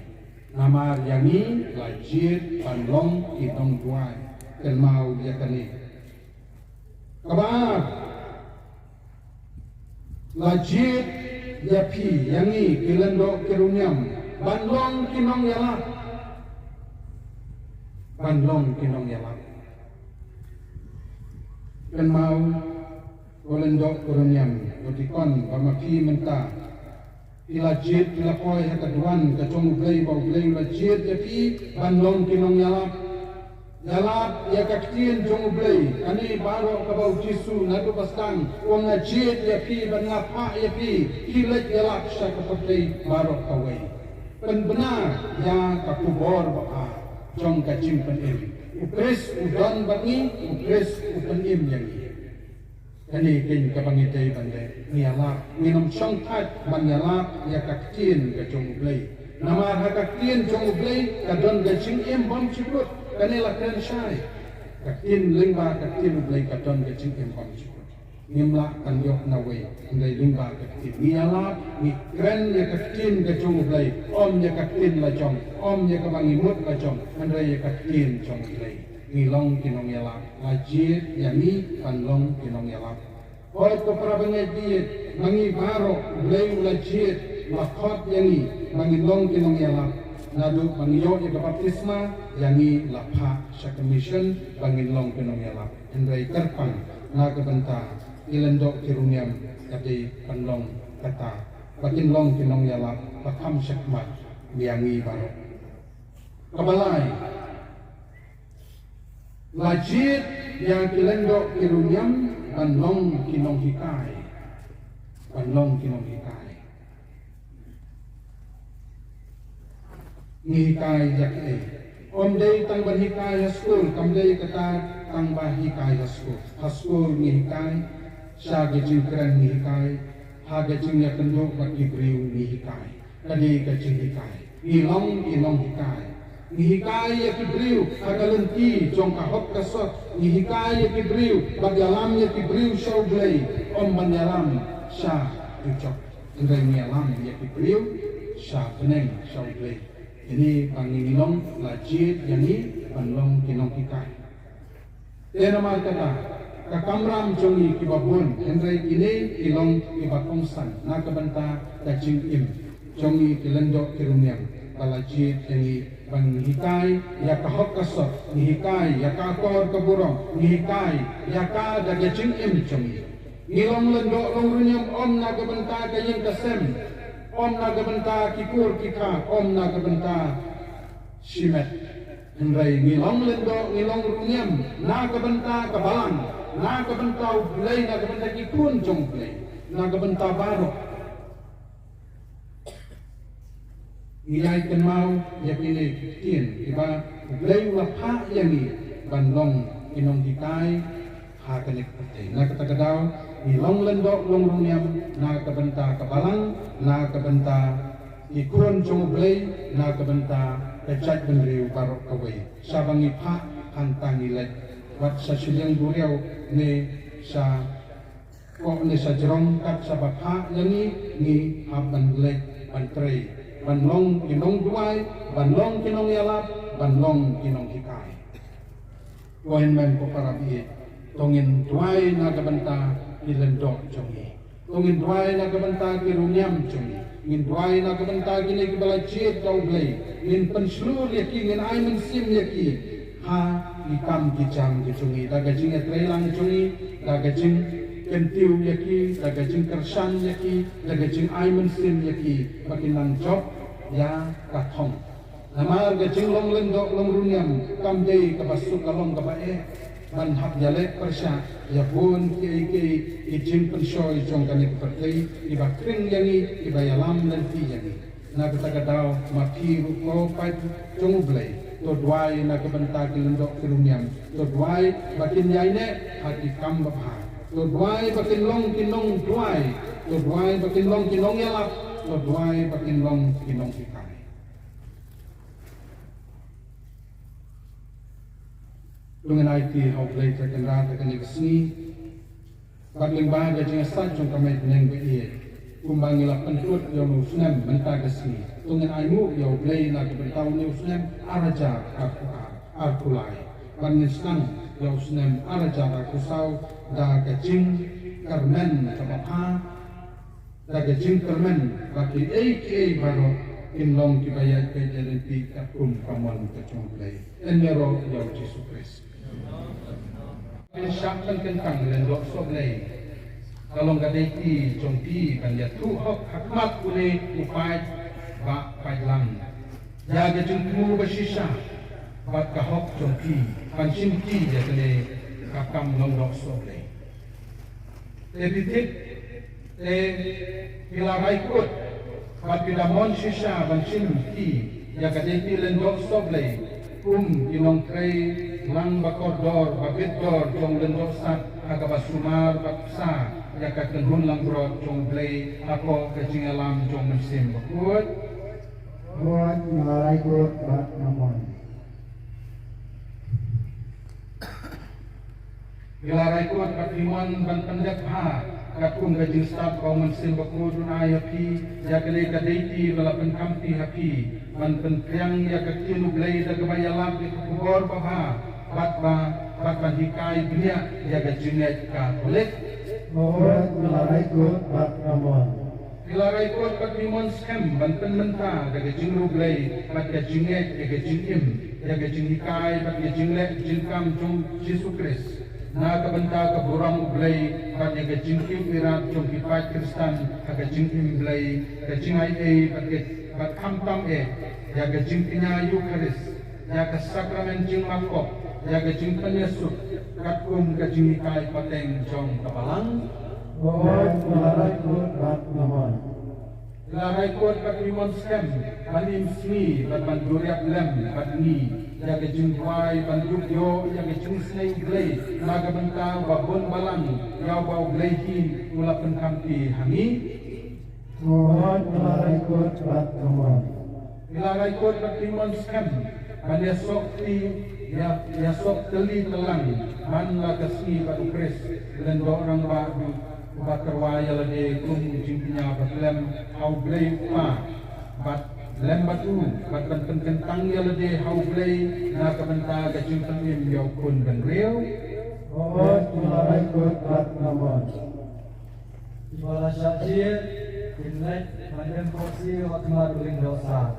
Namar ïa ngi la jied ban long ki nongduwai. Kynmaw ïa kane. Kaba ar, la jied ïa phi ïa ngi ki lyngdoh ki ryngiam ban long ki nongïalap. Ban long ki nongïalap. Kynmaw, ko lyngdoh ko ryngiam, ko dikon, ba ma phi mynta phi la jied, phi la poi ha ka duwan ka jong U Blei, ba U Blei u la jied ïa phi ban long ki nongïalap. Ïalap ïa ka ktien jong U Blei. Kane baroh kaba U Jisu naduh ba sdang u ong, nga jied ïa phi bad nga phah ïa phi. Phi leit ïalap sha ka pyrthei baroh kawei. Pynbna ïa ka khubor ba jong ka jingpynim. U Khrist u don bad ngi, U Khrist u pynim ïa ngi. Kane keiñ kaba ngi dei ban leh, ngi ïalap, ngin ym shong thait ban ïalap ïa ka ktien ka jong U Blei. Namar ha ka ktien jong U Blei ka don ka jingim bymjukut, kane la kren shai. Ka ktien lyngba ka ktien U Blei ka don ka jingim bymjukut. Ngim lah ban ïoh nawei, hynrei lyngba ka ktien. Ngi ïalap, ngi kren ïa ka ktien ka jong U Blei, ym ïa ka ktien la jong, ym ïa kaba ngi mut la jong, hynrei ïa ka ktien jong U Blei. Ngi long ki nongïalap, la jied ïa ngi ban long ki nongïalap. Hooid ko para bangeit baieit, ma ngi baroh U Blei u la jied, u la khot ïa ngi ba ngin long ki nongïalap. Naduh ba ngi ïoh ïa ka baptisma, ïa ngi la phah sha ka mission ba ngin long ki nongïalap. Hynrei kyrpang na ka bynta ki lyngdoh ki ryngiam ka dei ban long kata, ba kin long ki nongïalap ba kham shakhmat ïa ngi baroh. Kaba lai, la jied ïa ki lyngdoh ki riewniam ban long ki nonghikai. Ban long ki nonghikai. Ngi hikai ïa kiei? Ym dei tang ban hikai ha skul, kam dei kata tang ba hikai ha skul. Ha skul ngi hikai, sha ka jingkren ngi hikai, ha ka jingïakynduh bad ki briew ngi hikai. Ka dei ka jinghikai. Ngi long ki nonghikai. Ngi hikai ïa ki briew ha ka lynti jong ka hok ka sot. Ngi hikai ïa ki briew bad ïalam ïa ki briew sha U Blei. Ym ban ïalam sha u jok. Hynrei ngi ïalam ïa ki briew sha bneng sha U Blei. Kine ba ngi long la jied ïa ngi ban long ki nonghikai. Te namar kata, ka kamram jong ngi kiba bun, hynrei kine ki long kiba kongsan na ka bynta ka jingim jong ngi ki lyngdoh ki riewniam, ba la jied ïa ngi ban hikai ïa ka hok ka sot, ngi hikai ïa ka akor ka burom, ngi hikai ïa ka da ka jingim jong ngi. Ngi long lyngdoh long riewniam ym na ka bynta ka ïing ka sem, ym na ka bynta ki kur ki kha, ym na ka bynta shimet. Hynrei ngi long lyngdoh, ngi long riewniam na ka bynta ka balang, na ka bynta U Blei, na ka bynta ki khun jong U Blei, na ka bynta baroh. Ngi ai kynmaw ïa kine ki ktien kiba U Blei u la phah ïa ngi ban long ki nonghikai ha kane ka pyrthei. Na kata ka daw, ngi long lyngdoh long riewniam na ka bynta ka balang, na ka bynta ki khun jong U Blei, na ka bynta ka jaitbynriew baroh kawei. Shaba ngi phah hangta ngi leit, wat sa shiliang duriaw ne sa koh ne sa jrong, kat shaba phah ïa ngi, ngi hap ban leit ban trei, ban long ki nongduwai, ban long ki nongïalap, ban long ki nonghikai. Ko hynmen ko para baieit, to ngin duwai na ka bynta ki lyngdoh jong ngi. To ngin duwai na ka bynta ki riewniam jong ngi. Ngin duwai na ka bynta kine kiba la jied da U Blei. Ngin pynshlur ïa ki, ngin ai mynsiem ïa ki ha ki kam ki jam ki jong ngi, da ka jingïatreilang jong ngi, da ka jingkyntiew ïa ki, da ka jingkyrshan ïa ki, da ka jingai mynsiem ïa ki, ba kin nang jop ïa ka thong. Namar ka jinglong lyngdoh long riewniam kam dei kaba suk, ka long kaba eh ban hap ïaleh pyrshah ïa bun kiei kiei ki jingpynshoi jong kane ka pyrthei, kiba khring ïa ngi, kiba ïalam lynti ïa ngi. Na kata ka daw, ma phi ruh ko paid jong U Blei, to duwai na ka bynta ki lyngdoh ki riewniam, to duwai ba kin ïaineh ha ki kam babha, to duwai ba kin long ki nongduwai, to duwai ba kin long ki nongïalap, to duwai ba kin long ki nonghikai. To ngin aiti ha U Blei Trai Kynrad ha kane ka sngi. Bad lyngba ka jingïasaid jong ka Mei Bneng ba ïeit, kumba ngi la pynkut ïa une u snem mynta ka sngi, to ngin ainguh ïa U Blei na ka bynta une u snem ar hajar arphew ar, arphew lai. Bad ngin sdang ïa u snem ar hajar arphew saw da ka jingkyrmen kaba bha, da ka jingkyrmen ba kiei kiei baroh kin long kiba ïaid beit ïaid lynti katkum ka mon ka jong U Blei. Yn ïaroh ïa U Jisu Khrist. Phin shah pynkyntang lyngdoh sohblei. Ka long ka dei kti jong phi ban ïathuh hok ha khmat une u paid ba paidlang ïa ka jingthmu ba shisha bad ka hok jong phi ban shim kti ïa kane ka kam lyngdoh sohblei. Te phi tip, te phi la rai kut bad phi la mon shisha ban shim kti ïa ka dei kti lyngdoh sohblei kum ki nongtrei lang ba kordor ba bit dor jong lyngdoh sat ha kaba sumar bad bsa ïa ka kynhun langbrot jong U Blei hapoh ka jingïalam jong U Mynsiem Bakhuid. Hooid, nga la rai kut bad nga mon. Ngi la rai kut bad phi mon ban pyndep bha katkum ka jingstad ba U Mynsiem Bakhuid un ai ha phi ïa kane ka dei kti ba la pynkham kti ha phi ban pynphriang ïa ka ktien U Blei da kaba ïalap ïa ka khubor babha bad ba, bad ban hikai bniah ïa ka jingngeit Katholik. Hooid, nga la rai kut bad nga mon. Ngi la rai kut bad ngi mon skhem ban pynmynta da ka jingriewblei bad ka jingngeit ïa ka jingim, ïa ka jinghikai bad ka jingleh jingkam jong U Jisu Khrist, na ka bynta ka burom U Blei bad ïa ka jingkiew ïarap jong ki paid Khristan ha ka jingim Blei, ka jingai ei bad ka, bad khamtam eh ïa ka jingkñia Eukharist. ïa ka sakramen jingmap pop, ïa ka jingpynïasuk katkum ka jinghikai pateng jong ka Balang. Hooid, nga la rai kut bad nga mon. Nga la rai kut bad ngi mon skhem ban im sngi bad ban duriap lem bad ngi ïa ka jingduwai ban dup ïoh ïa ka jingsnei U Blei na ka bynta uba bun balang, ïa uba U Blei hi u la pynkhamti ha ngi. Hooid, nga la rai kut bad nga mon. Nga la rai kut bad ngi mon skhem ban ïasoh ti, ïa, ïasoh tylli tyllang man la ka sngi bad U Khrist, u Lyngdoh Rangbah, uba tyrwa ïa lade kum u jingkñia ba khlem ha U Blei U Kpa, bad lem bad u, bad ban pynkyntang ïa lade ha U Blei na ka bynta ka jingpynim ïa u khun bynriew. Hooid, nga la rai kut bad nga mon. Kiba la shah jied kin leit ban dem proxy ha khmat u Lyngdoh Sar.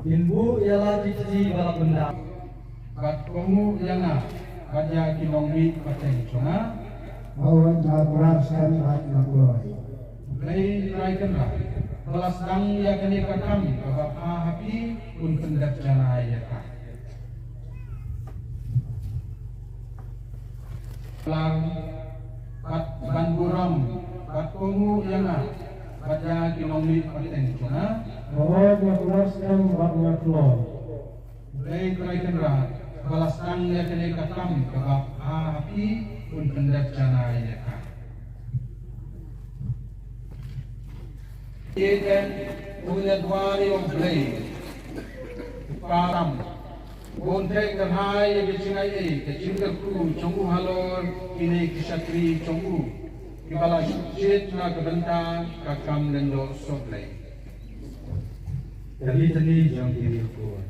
Kin buh ïa la ki kti ba la pyndah. Bad kohnguh ïa nga bad ïa ki nongmih pateng jong nga. Hooid, nga kren skhem bad nga kloi. Blei Trai Kynrad, ba la sdang ïa kane ka kam kaba bha ha phi, un pyndep janai ïa ka. Lang bad ban burom bad kohnguh ïa nga bad ïa ki nongmih pateng jong nga. Hooid, nga kren skhem bad nga kloi. Blei Trai Kynrad, ba la sdang ïa kane ka kam kaba bha ha phi, un pyndep janai ïa ka. Ïa kane u nongduwai U Blei, u Kpa tam, bun te ka hai ïa ka jingai ei ka jingkyrkhu jong u halor kine ki shatri jong u kiba la jied na ka bynta ka kam lyngdoh sohblei. Ka litany jong ki riewkhuid.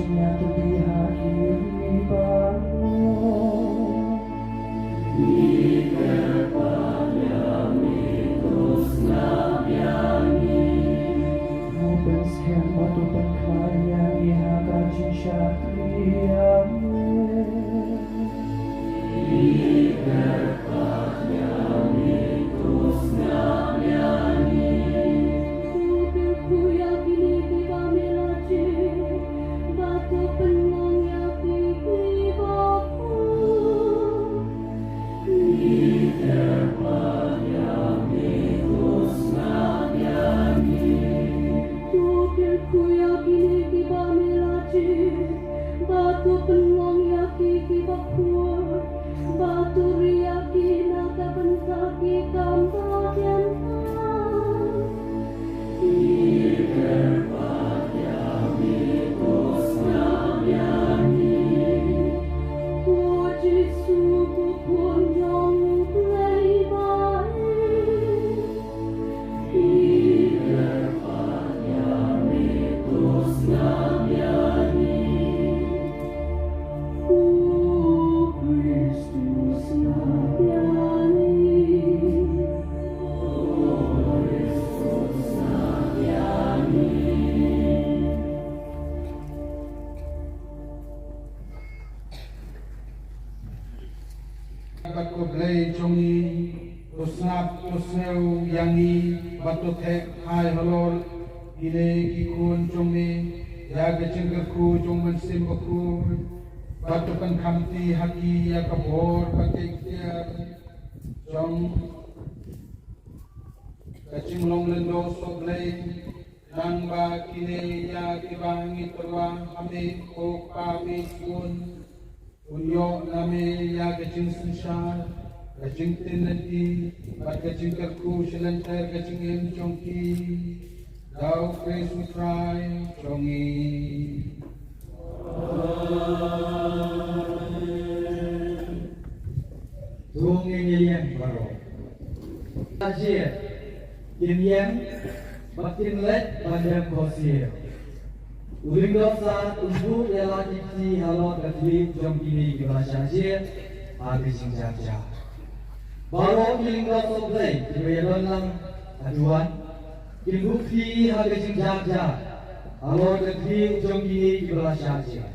Ïa ka biha ki ri baroh. Pynskhem bad to pynkhlaiñ ïa ngi ha ka jingshakri, amen. To kyrkhu ïa kine kiba me la jied, bad to pynlong ïa ki kiba khuid. To kyrkhu ïa kine kiba me la jied, bad to pynlong ïa ki kiba khuid, bad to ri ïa ki na ka bynta ki kam ba biang. O Jisu, ko Khun jong U Blei ba im. Bad ko Blei jong ngi, to sngap, to sngew ïa ngi, bad to theh phai halor kine ki khun jong me ïa ka jingkyrkhu jong U Mynsiem Bakhuid, bad to pynkhamti ha ki ïa ka bor bad ka iktiar jong ka jinglong lyngdoh soh Blei. Nangba kine ïa kiba ngi tyrwa ha me, ko Kpa bishun, un ïoh na me ïa ka jingsynshar, ka jingtien lynti bad ka jingkyrkhu sha lynter ka jingim jong ki. Da U Khrist U Trai jong ngi. To ngin ïeng baroh. Ka jingïeng, kin ïeng bad kin leit ban dem khohsiew. U Lyngdoh Sad un buh ïa la ki kti halor ka khlieh jong kine kiba la shah jied ha ka jingjahjah. Baroh ki lyngdoh soh Blei kiba ïadon lang haduh wan, kin buh kti ha ka jingjahjah halor ka khlieh jong kine kiba la shah jied.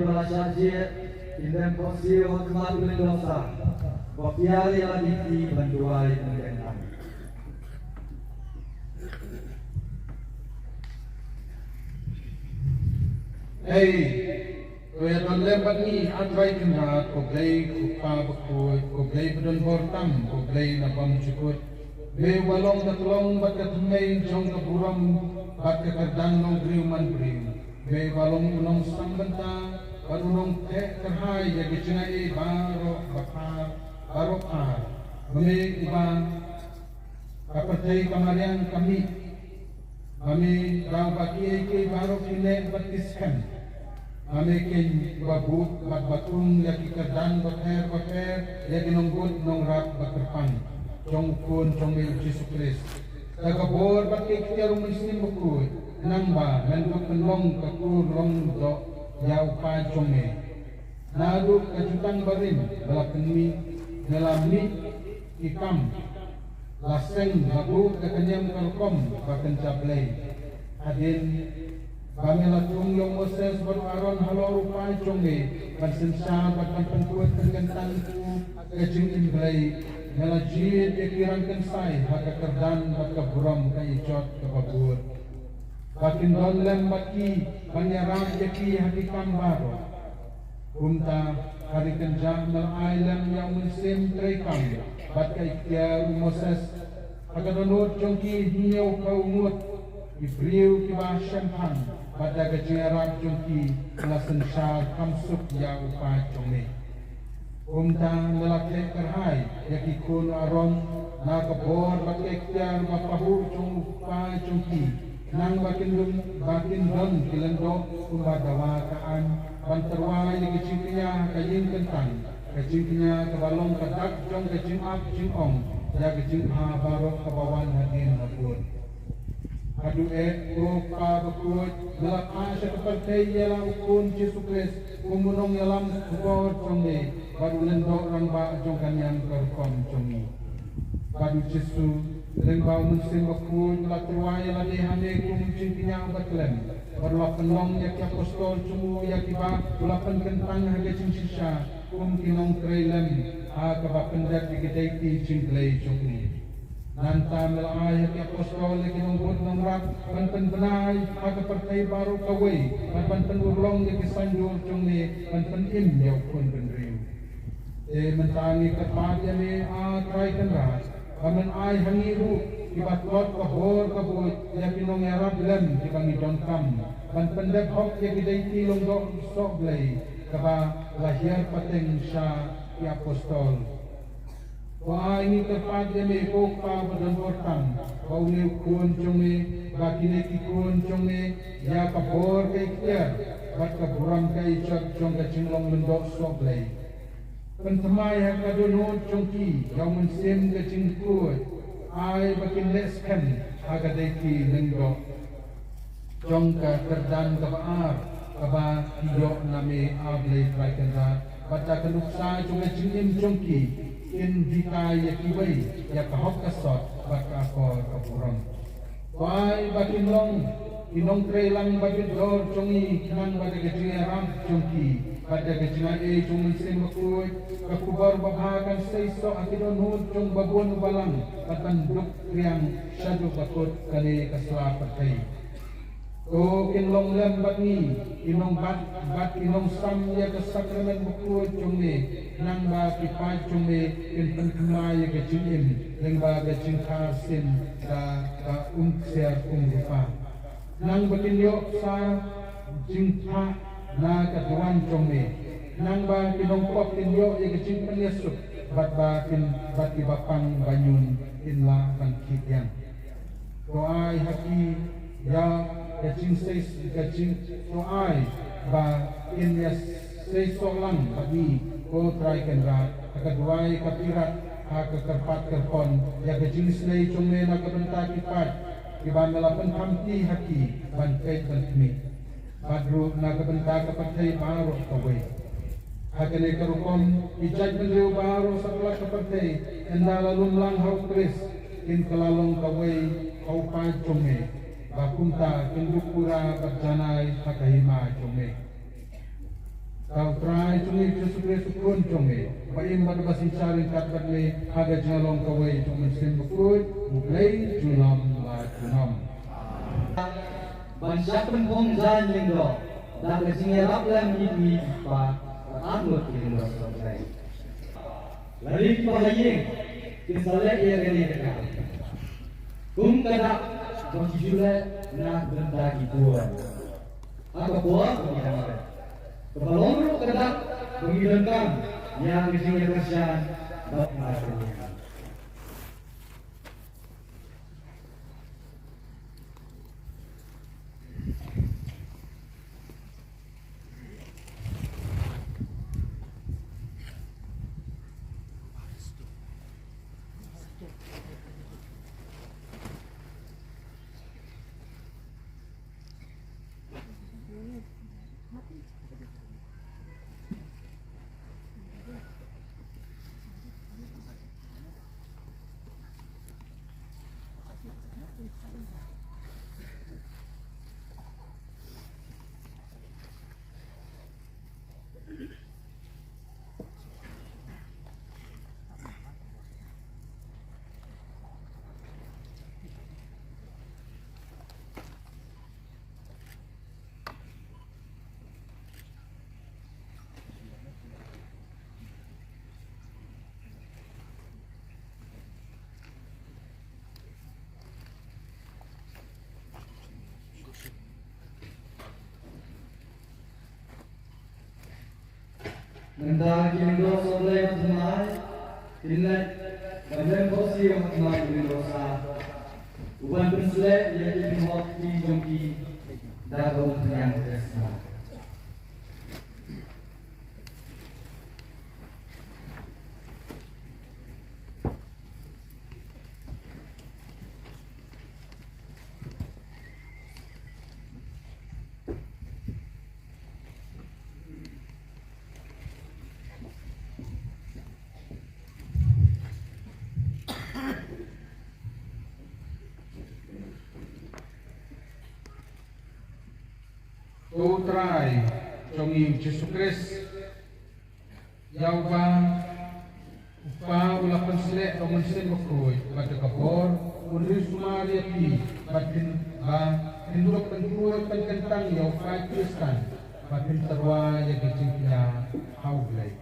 Ba la shah jied, kin dem khohsiew ha khmat u lyngdoh sah. Ba pdiang ïa la ki kti ban duwai ban kren tang. Ei, to ïa don lem bad ngi, A Trai Kynrad, ko Blei ko Kpa bakhuid, ko Blei ba don bor tam, ko Blei na bymjukut. Me uba long ka tlong bad ka thymmei jong ka burom bad ka kyrdan nongbriew manbriew. Me uba long u nongsangbyntang bad u nongtheh kyrhai ïa ki jingaiei baroh ba phar, baroh phar. Me uba ka pyrthei ka mariang ka mih. Ba me daw ba kiei kiei baroh ki neh bad ki skhem. Ba me keiñ ba bud bad ba tung ïa ki kyrdan bapher bapher, ïa ki nongbud nongrap ba kyrpang jong u Khun jong me U Jisu Khrist. Da ka bor bad ka iktiar U Mynsiem Bakhuid, nangba men dup pynlong ka kur long doh ïa u Kpa jong me. Naduh ka jutang barim ba la pynmih, ba la mih ki kam, la seng la buh da ka niam ka rukom ba kynja Blei. Hadien ba me la thung ïa u Moses bad u Aaron halor u Kpa jong me, ban synshar bad ban pynkhuid pynkyntang ïa ka jingim Blei, me la jied ïa ki rangkynsai ha ka kyrdan bad ka burom ka ijot kaba bud. Ba kin don lem bad ki ban ïarap ïa ki ha ki kam baroh. Kumta, ha ri kynjah me la ai lem ïa u mynsiem treikam bad ka iktiar u Moses. Ha ka dohnud jong ki hynñiewphew ngut ki briew kiba shemphang, bad da ka jingïarap jong ki me la synshar kham suk ïa u Kpa jong me. Kumta me la theh kyrhai ïa ki khun u Aaron na ka bor bad ka iktiar ba pahuh jong u Kpa jong ki, khnang ba kin don, ba kin don ki lyngdoh kumba dawa ka aiñ, ban tyrwa ïa ka jingkñia ha ka ïing kyntang, ka jingkñia kaba long ka dak jong ka jingap jingong ïa ka jingkha baroh kaba wan hadien habud. Haduh eh, ko Kpa bakhuid, me la phah sha ka pyrthei ïa la u Khun Jisu Khrist kum u nongïalam khubor jong me bad u lyngdoh rangbah jong ka niam ka rukom jong me. Bad u Jisu, lyngba u Mynsiem Bakhuid, u la tyrwa ïa lade ha me kum u jingkñia uba khlem, bad u la pynlong ïa ki apostol jong u ïa kiba u la pynkyntang ha ka jingshisha kum ki nongtrei lem ha kaba pyndep ïa ki dei ki jingblei jong u. Nangta me la ai ha ki apostol ïa ki nongbud nongrap ban pynbna ha ka pyrthei baroh kawei, bad ban pynurlong ïa ki saiñdur jong me, ban pynim ïa u khun bynriew. Te mynta ngi kyrpad ïa me, A Trai Kynrad, ba men ai ha ngi ruh kiba tlot ka bor ka buit ïa ki nongïarap lem kiba ngi donkam, ban pyndep hok ïa ki dei ki lyngdoh soh Blei, kaba la hiar pateng sha ki apostol. Ko ai ngi kyrpad ïa me, ko Kpa ba don bor tam, ba une u Khun jong me, ba kine ki khun jong me, ïa ka bor ka iktiar bad ka burom ka ijot jong ka jinglong lyngdoh soh Blei. Pynthymmai ha ka dohnud jong ki ïa u mynsiem ka jingkhuid, ai ba kin leh skhem ha ka dei ki lyngdoh jong ka kyrdan kaba ar kaba ki ïoh na me, A Blei Trai Kynrad, bad da ka nuksa jong ka jingim jong ki, kin hikai ïa kiwei ïa ka hok ka sot bad ka akor ka burom. Ko ai ba kin long ki nongtrei lang ba bit dor jong ngi, khnang ba da ka jingïarap jong ki bad da ka jingaiei jong u Mynsiem Bakhuid, ka khubor babha kan seisoh ha ki dohnud jong uba bun uba lang, bad ban duk riang shaduh ba kut kane ka sla pyrthei. To kin long lem bad ngi, ki nongbat bad ki nongsam ïa ka sakramen bakhuid jong me, khnang ba ki paid jong me kin pynthymmai ïa ka jingim lyngba ka jingkha sin da ka umksiar umrupa. Khnang ba kin ïoh sa jingthah na ka duwan jong me, khnang ba ki nongpop kin ïoh ïa ka jingpynïasuk, bad ba kin, bad kiba pang ba ñiun kin lah ban khih biang. To ai ha ki ïa ka jingsei, ka jing, to ai ba kin ïaseisoh lang bad ngi, ko Trai Kynrad, ha ka duwai ka pirat, ha ka kyrpad kyrpon ïa ka jingisynei jong me na ka bynta ki paid kiba me la pynthame ha ki ban peit ban khmih, bad ruh na ka bynta ka pyrthei baroh kawei. Ha kane ka rukom, ki jaitbynriew baroh satlak ka pyrthei, ynda la lum lang ha U Khrist, kin kylla long kawei ha u paid jong me, ba kumta kin dup pura bad janai ha ka hima jong me. Jisu Khrist u Khun jong me, ba im bad ba synshar ryngkat bad me ha ka jinglong kawei jong U Mynsiem Bakhuid, U Blei junom la junom. Ban shah pynphong jaiñ lyngdoh da ka jingïarap lem ïa ki pa, bad arngut ki lyngdoh sohblei. Lada ki bahaïing kin sa leh ïa kane ka kam, kum ka dak ba ki ju leh na ka bynta ki khun, ha ka por ba ki dang rit, kaba long ruh ka dak ba ngi donkam ïa ka jingïakyrshan bad ka jingïaid. Mynta ki lyngdoh sohblei ba thymmai kin leit ban lem khohsiew ha khmat u lyngdoh sah, uban pynsleh ïa ki pynhok kti jong ki da ka umphniang baptisma. Ko Trai jong ngi Jisu Khrist, ïa uba u Kpa u la pynsleh da u Mynsiem Bakhuid, bad da ka bor un ri sumar ïa phi, bad phin, ba phin dup pynkhuid pynkyntang ïa u paid Khristan, ba phin tyrwa ïa ka jingkñia ha U Blei.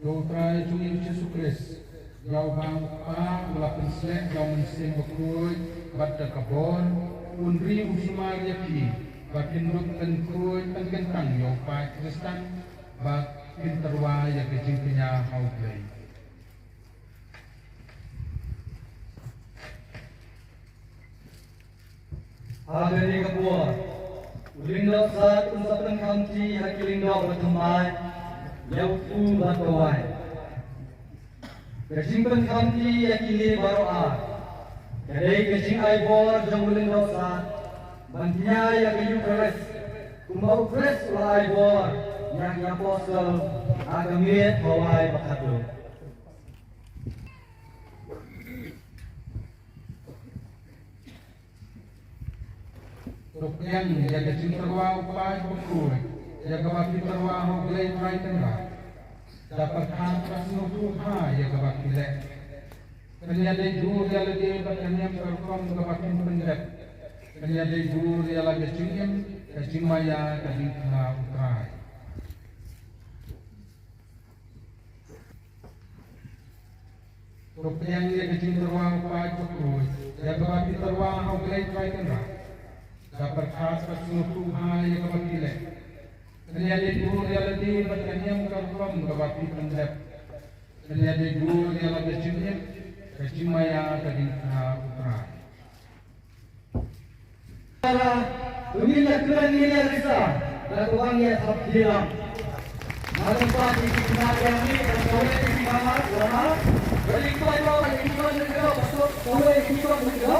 Ko Trai jong ngi Jisu Khrist, ïa uba u Kpa u la pynsleh da u Mynsiem Bakhuid, bad da ka bor un ri un sumar ïa phi, ba phin dup pynkhuid pynkyntang ïa u paid Khristan, ba phin tyrwa ïa ka jingkñia ha U Blei. Ha kane ka por u lyngdoh sah un sa pynkham kti ha ki lyngdoh ba thymmai ïa u kpu bad ka waiñ. Ka jingpynkham kti ïa kine baroh ar ka dei ka jingai bor jong u lyngdoh sah ban kñia ïa ka Eukharist, kumba u Khrist u la ai bor ïa ki apostol ha ka miet Hawai ba khatduh. To pdiang ïa ka jingtyrwa u paid bakhuid ïa kaba phi tyrwa ha U Blei Trai Kynrad. Da pyrkhat bad sngewthuh bha ïa kaba phi leh. Pynïadei dur ïa lade bad ka niam ka rukom kaba phin pyndep. Pynïadei dur ïa la ka jingim, ka jingmaïa, ka jingthmu U Trai. To pdiang ïa ka jingtyrwa u paid bakhuid ïa kaba phi tyrwa ha U Blei Trai Kynrad. Da pyrkhat bad sngewthuh bha ïa kaba phi leh. Pynïadei dur ïa lade bad ka niam ka rukom kaba phi pyndep. Pynïadei dur ïa la ka jingim, ka jingmaïa, ka jingthmu U Trai. Para, to ngin ïa kren ngin ïa risa da kaba ngin ïa thap dilang. Nga dang pat ïa ki khynnah ïa ngi, ka kawei ka jingmane lama. Ba ïa ki paidbah, ba ïa ki paidbah, ba kawei ka jingmane.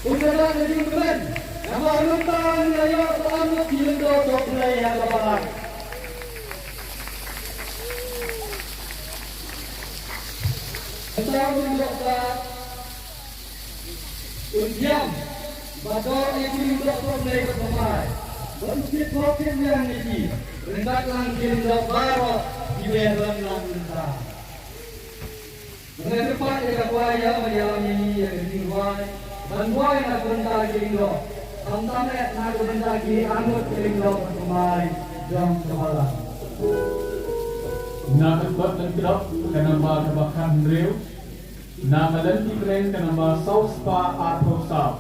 Kumta da ka jingkmen, namar mynta ngi la ïoh ban ïa ki lyngdoh sohblei ïa kaba lang. Un thiam bad dor ïa ki lyngdoh sohblei bad thymmai, bad u thied thoh thied liang ïa ki, ryngkat lang ki lyngdoh baroh kiba ïadon lang mynta. Nga kyrpad ïa ka choir ban ïalam ïa ngi ïa ka jingrwai ban rwai na ka bynta ki lyngdoh, khamtam eh na ka bynta ki arngut ki lyngdoh bad thymmai jong ka balang. Na ka kot lyngdoh ka namba kaba khathynriew, na ka lynti kren ka namba saw spah arphew saw.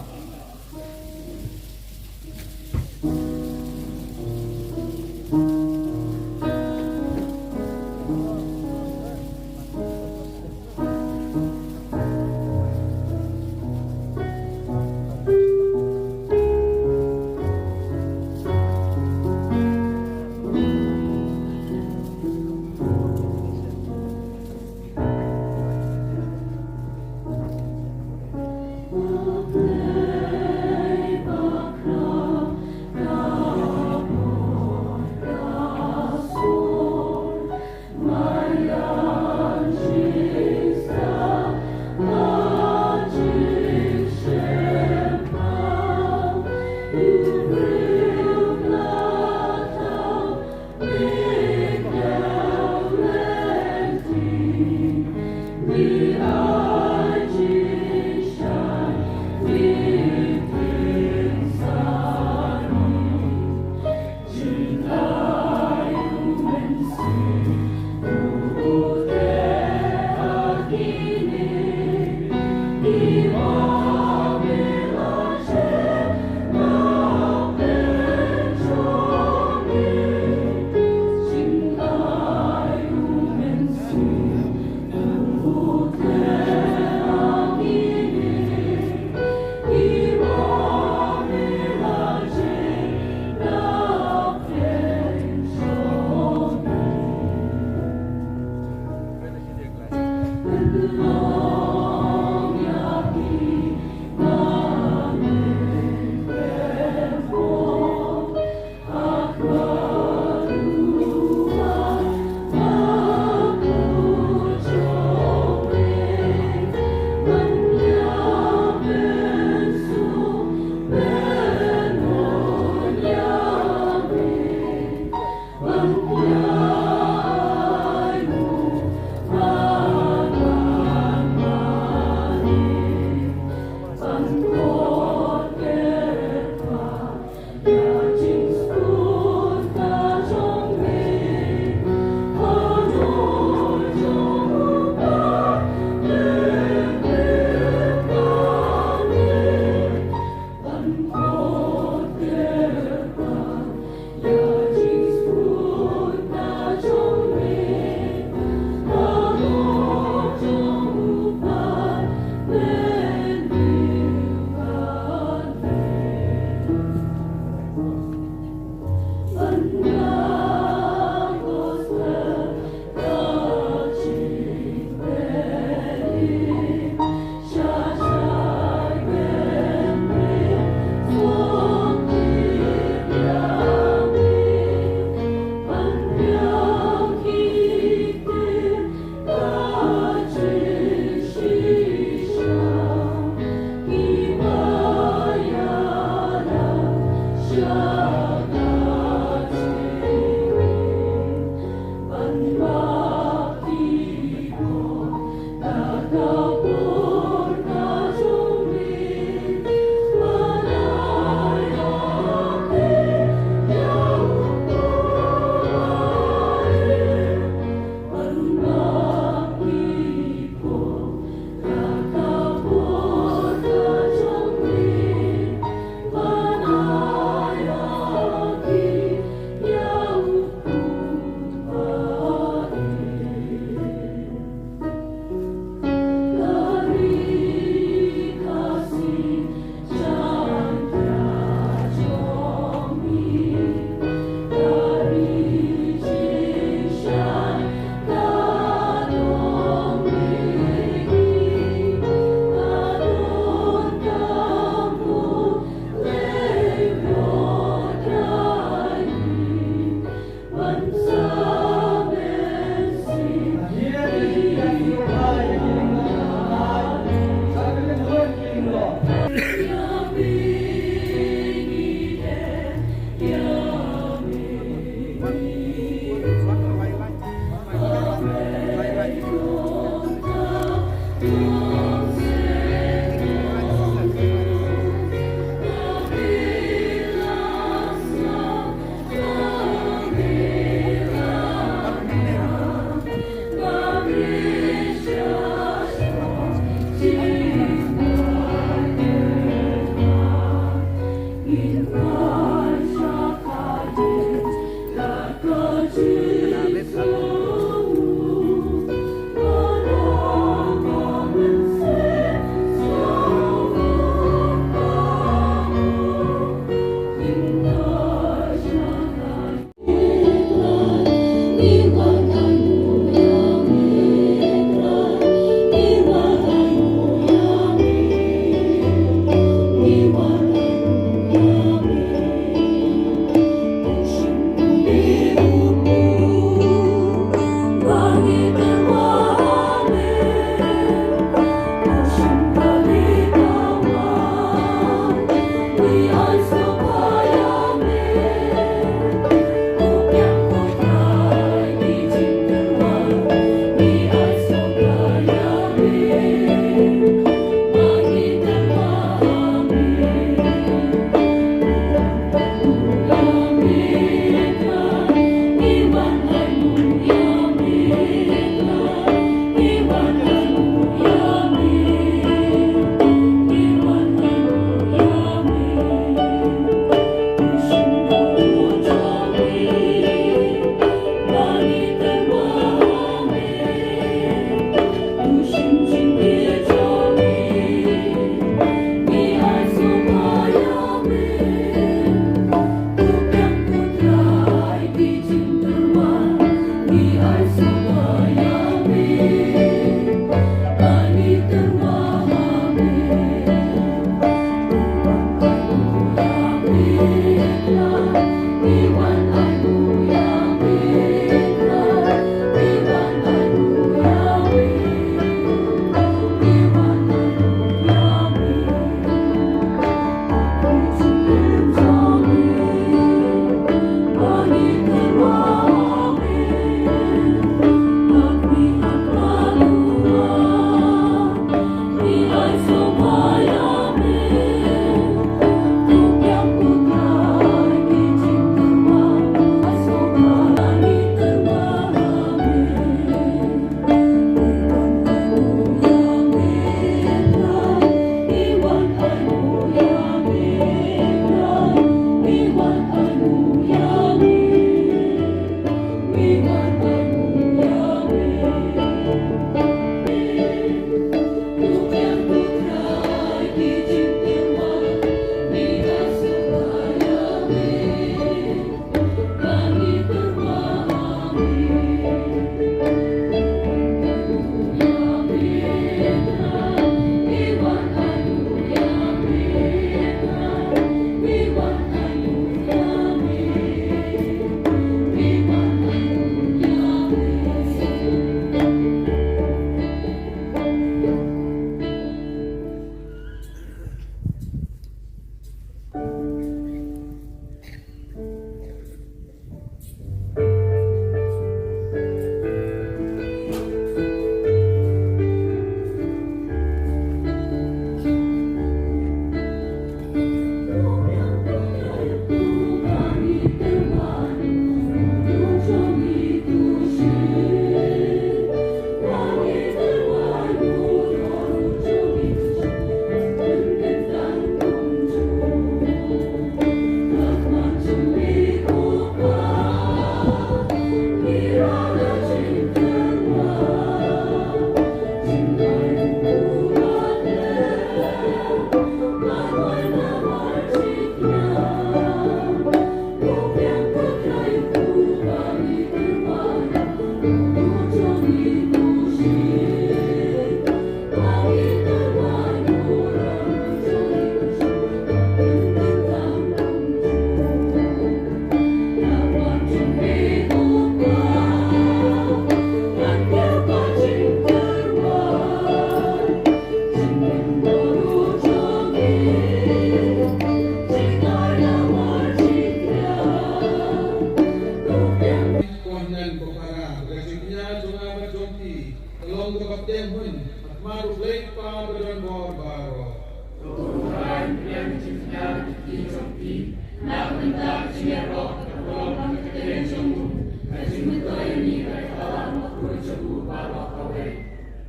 Ka long kaba pdiang hun ha khmat U Blei Kpa badonbor baroh.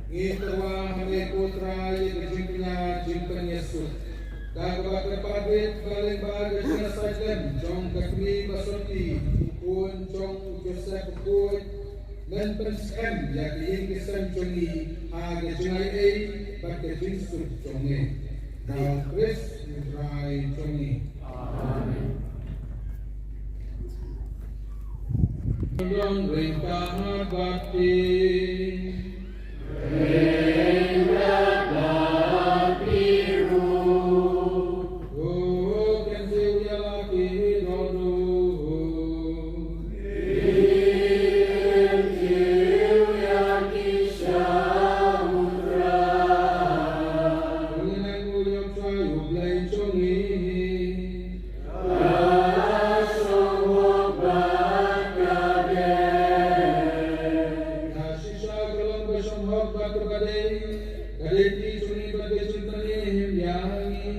Ngi tyrwa ha me ko Trai ïa ka jingkñia jingpynïasuk, da kaba kyrpad rit ba lyngba ka jingïasaid lem jong ka kmie ba soti, u khun jong u Joseph bakhuid, men pynskhem ïa ka ïing ka sem jong ngi ha ka jingaiei bad ka jingsuk jong me. Da U Khrist U Trai jong ngi. Amen. Don ryngkat bad phi. Ka shisha ka long ka shong hok bad kaba dei, ka dei ti jong ngi bad ka jingpynim ïa ngi.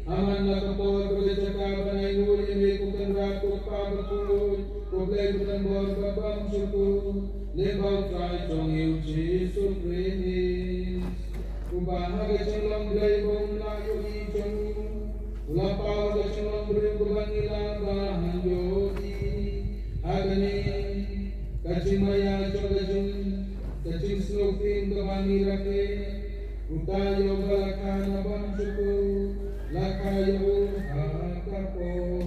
Ha man la ka por bad ka jaka ban ainguh ïa me ko Kynrad ko Kpa bakhuid, ko Blei badonbor bad bymjukut, lyngba U Trai jong ngi U Jisu Khrist. Uba ha ka jinglong Blei ba um lah ïohi jong u, u la paw ha ka jinglong briew kaba ngi lah ban ïohi. Ha kane ka jingmaïa jong ka jing, ka jingsngewthuh kaba ngi rakhe, uta ïoh ba la kha na bymjukut, la kha ïa u ha ka por.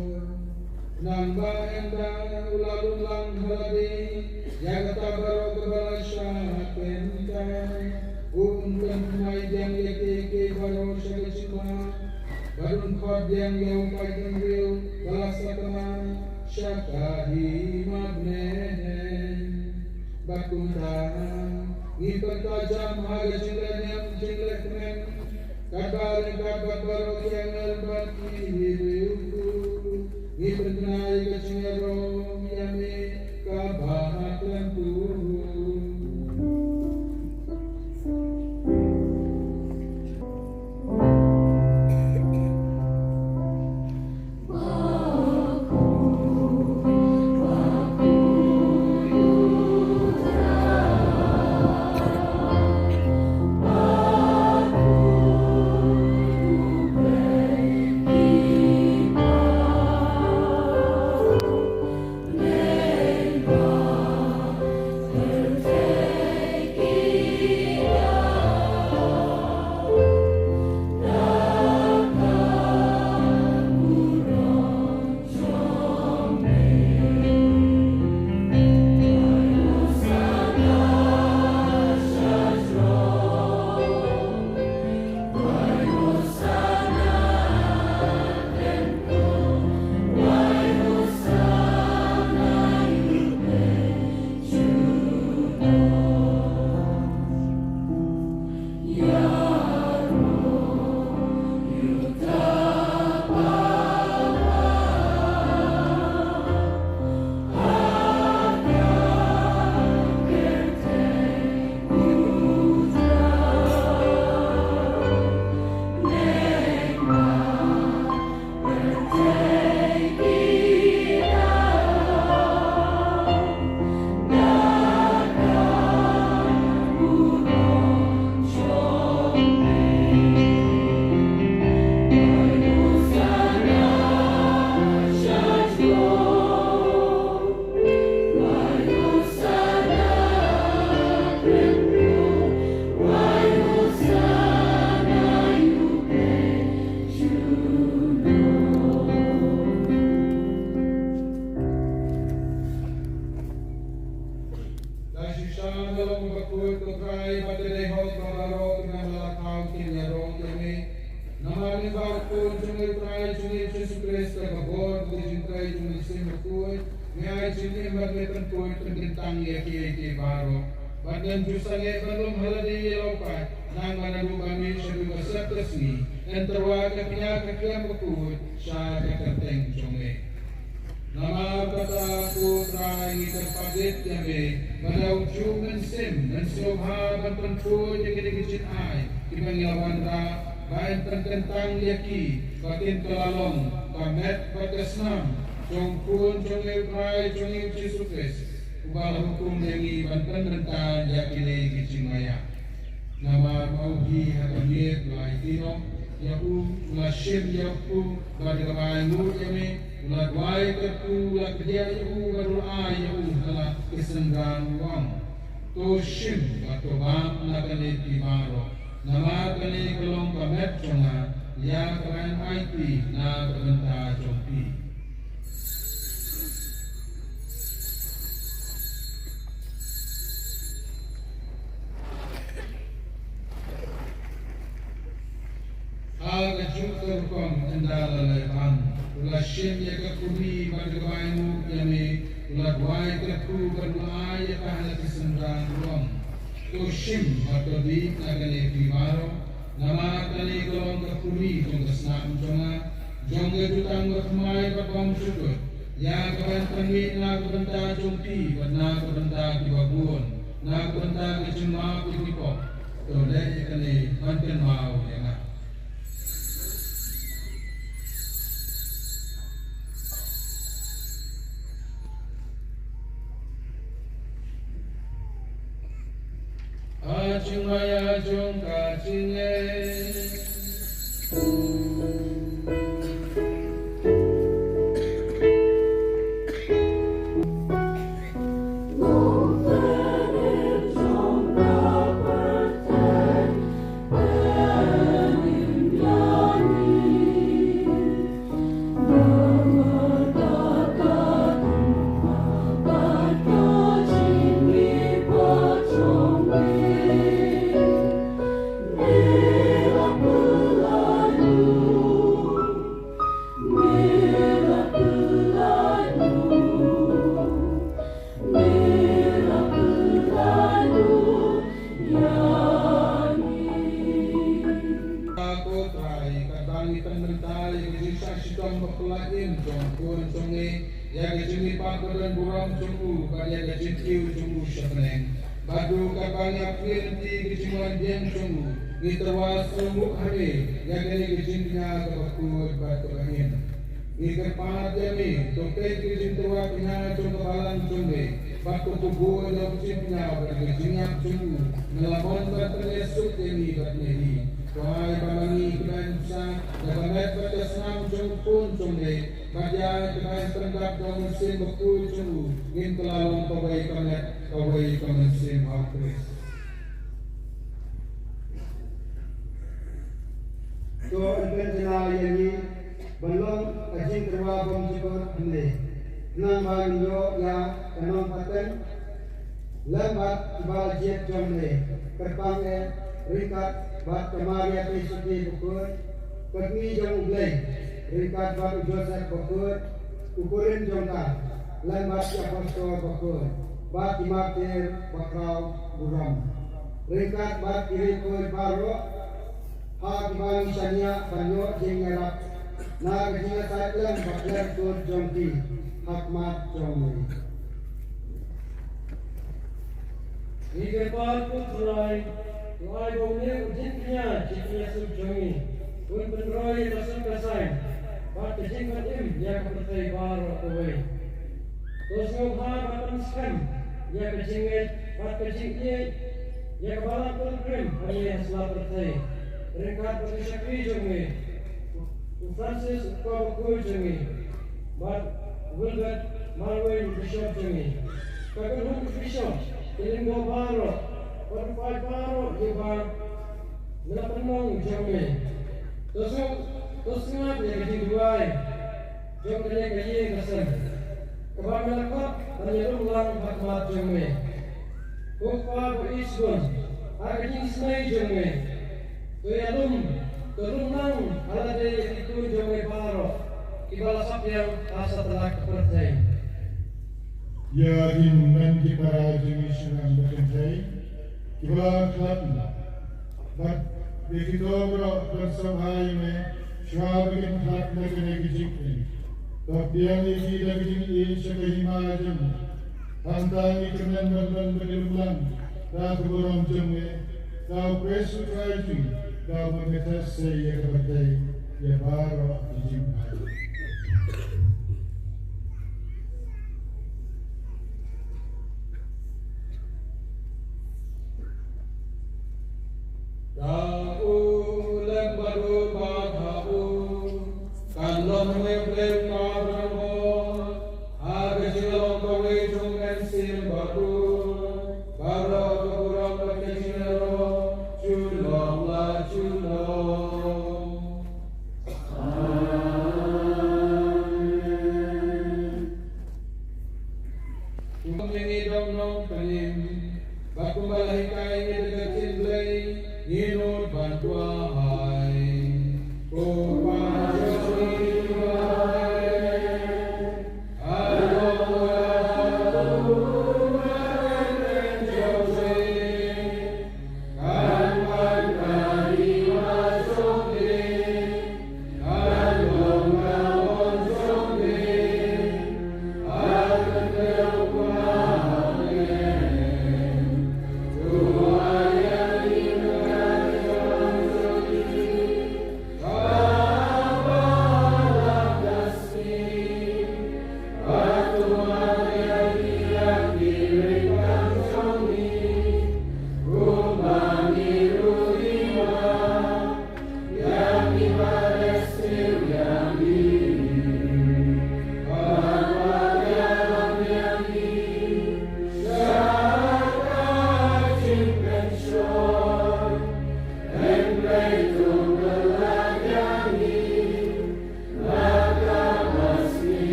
Nangba ynda u la lum lang ha lade ïa kata baroh kaba la shah ha kynta, un pynthymmai biang ïa kiei kiei baroh sha ka jingma, bad un khot biang ïa u paidbynriew ba la sakma sha ka hima bneng. Bad kumta ngi pynta jam ha ka jingleh niam jingleh kmen, katba ryngkat bad baroh ki angel bad ki riewkhuid, ngi pynkynmaw ïa ka jingïaroh ïa me kaba ha khlem kum. Ka shisha na long bakhuid ko Trai, bad ka dei hok ba baroh ki nang la thaw kin ïaroh ïa me. Namar lyngba U Khun jong me U Trai jong ngi Jisu Khrist, ka bor bad ka jingtrei jong U Mynsiem Bakhuid, me ai jingim bad me pynkhuid pynkyntang ïa kiei kiei baroh. Bad ngan ju sangeh ban lum ha lade ïa la u paid, nangba naduh ba mih sha u ba sep ka sngi. Ngan tyrwa ka kñia ka khlem bakhuid sha ka kyrteng jong me. Namar kata ko Trai ngi kyrpad ïa me, ba da u juh mynsiem, mynsiem ha ban pynpoi ïa kine ki jingai, kiba ngi la wanrah, ba yn pynkyntang ïa ki, ba kin kylla long ka met bad ka snam jong u Khun jong me u Trai jong ngi u Jisu Khrist, uba la hukum ïa ngi ban pynbynta ïa kine ki jingmaïa. Namar ma u hi ha ka miet u la aiti noh ïa u, u la shim ïa u bad da kaba ainguh ïa me u la duwai kyrkhu, u la kdiah ïa u bad u la ai ïa u ha la ki synran, u ong: To shim bad to bam na kane phi baroh, namar kane ka long ka met jong nga, ïa kaba ngan aiti na ka bynta jong phi. Ha kajuh ka rukom ynda la leh bam, u la shim ïa ka khuri bad da kaba ainguh ïa me u la duwai kyrkhu bad u la ai ïa ka ha la ki synran, u ong: To shim bad to dih na kane phi baroh, namar kane ka long ka khuri jong ka snam jong nga, jong ka jutang bathymmai bad bymjukut, ïa kaba ngan pynmih na ka bynta jong phi bad na ka bynta kiba bun, na ka bynta ka jingmap ïa ki pop. To leh ïa kane ban kynmaw ïa nga. Ha jingmaïa jong ka jingngeit. Ko Trai, katba ngi pynmynta ïa ka jingshah shitom bapla im jong u Khun jong ngi, ïa ka jingmihpat badonburom jong u bad ïa ka jingkiew jong u sha bneng. Bad ruh katba ngi ap lynti ka jingwan biang jong u, ngi tyrwa sngewbha ha me ïa kane ka jingkñia kaba khuid bad kaba im. Ngi kyrpad ïa me, to peit ka jingtyrwa kñia jong ka balang jong me, bad to kyrkhu ïa ka jingkñia bad ka jingïap jong u, na la mon ban pynïasuk ïa ngi bad ïa hi. To ai ba ma ngi kiba ngi bsa da ka met bad ka snam jong u Khun jong me, bad ïa kiba ngi pyndap da u Mynsiem Bakhuid jong u, ngin kylla long kawei ka met kawei ka mynsiem ha u Khrist. To pynjynjar ïa ngi ban long ka jingtyrwa bymjukut hangne, khnang ba ngin ïoh ïa ka nongpateng lem bad kiba la jied jong me, kyrpang eh ryngkat bad ka Maria Theisotti Bakhuid, ka kmie jong U Blei, ryngkat bad u Joseph Bakhuid, u kurim jong ka, lem bad ki apostol bakhuid bad ki martir bakhraw burom, ryngkat bad ki riewkhuid baroh, ha kiba ngi shaniah ban ïoh jingïarap na ka jingïasaid lem bad lem kut jong ki ha khmat jong me. Ngi kyrpad, ko Trai, to ai ba une u jingkñia jingpynïasuk jong ngi un pynroi ïa ka suk ka saiñ bad ka jingpynim ïa ka pyrthei baroh kawei. To sngewbha ban pynskhem ïa ka jingngeit bad ka jingïeit ïa ka Balang Pilgrim hangne ha sla pyrthei, ryngkat bad u shakri jong me, u Francis u kpa bakhuid jong ngi, bad Wilbert Marwein u Bishop jong ngi, ka kynhun ki Bishop, ki lyngdoh baroh, bad u paid baroh ïa uba me la pynlong jong me. To sngap, to sngap ïa ka jingduwai jong kane ka ïing ka sem, kaba me la khot ban ïalum lang ha khmat jong me. Ko Kpa ba ïeit shibun, ha ka jingisynei jong me, to ïalum, to lum lang ha lade ïa ki khun jong me baroh kiba la saphriang ha satlak ka pyrthei. Ïa ki hynmen ki para jong ngi sha nang ba kynthei kiba la khlad na, bad ïa kito baroh kiba sngewbha ïa me shuwa ba kin khlad na kane ka jingim. To pdiang ïa ki da ka jingïeit sha ka hima jong me. Hangta ngi kyrmen ban don ka jingïalang da ka burom jong me. Da U Khrist U Trai jong ngi, da uba ngi theh sei ïa ka pyrthei ïa baroh ki jingaiei. Ka u lem bad u ba ha u, kan long ne blem ka bra mo, ha ka jinglong kawei jong Mynsiem Bakhuid, baroh ka burom bad ka jingïaroh, junom la junom. Amen. Kumba ngi dang nongpynim, bad kumba la hikai ngi da ka ktien Blei, ngin nud ban duwai. Ko Pa jong ngi ba ha bneng, haba long ba la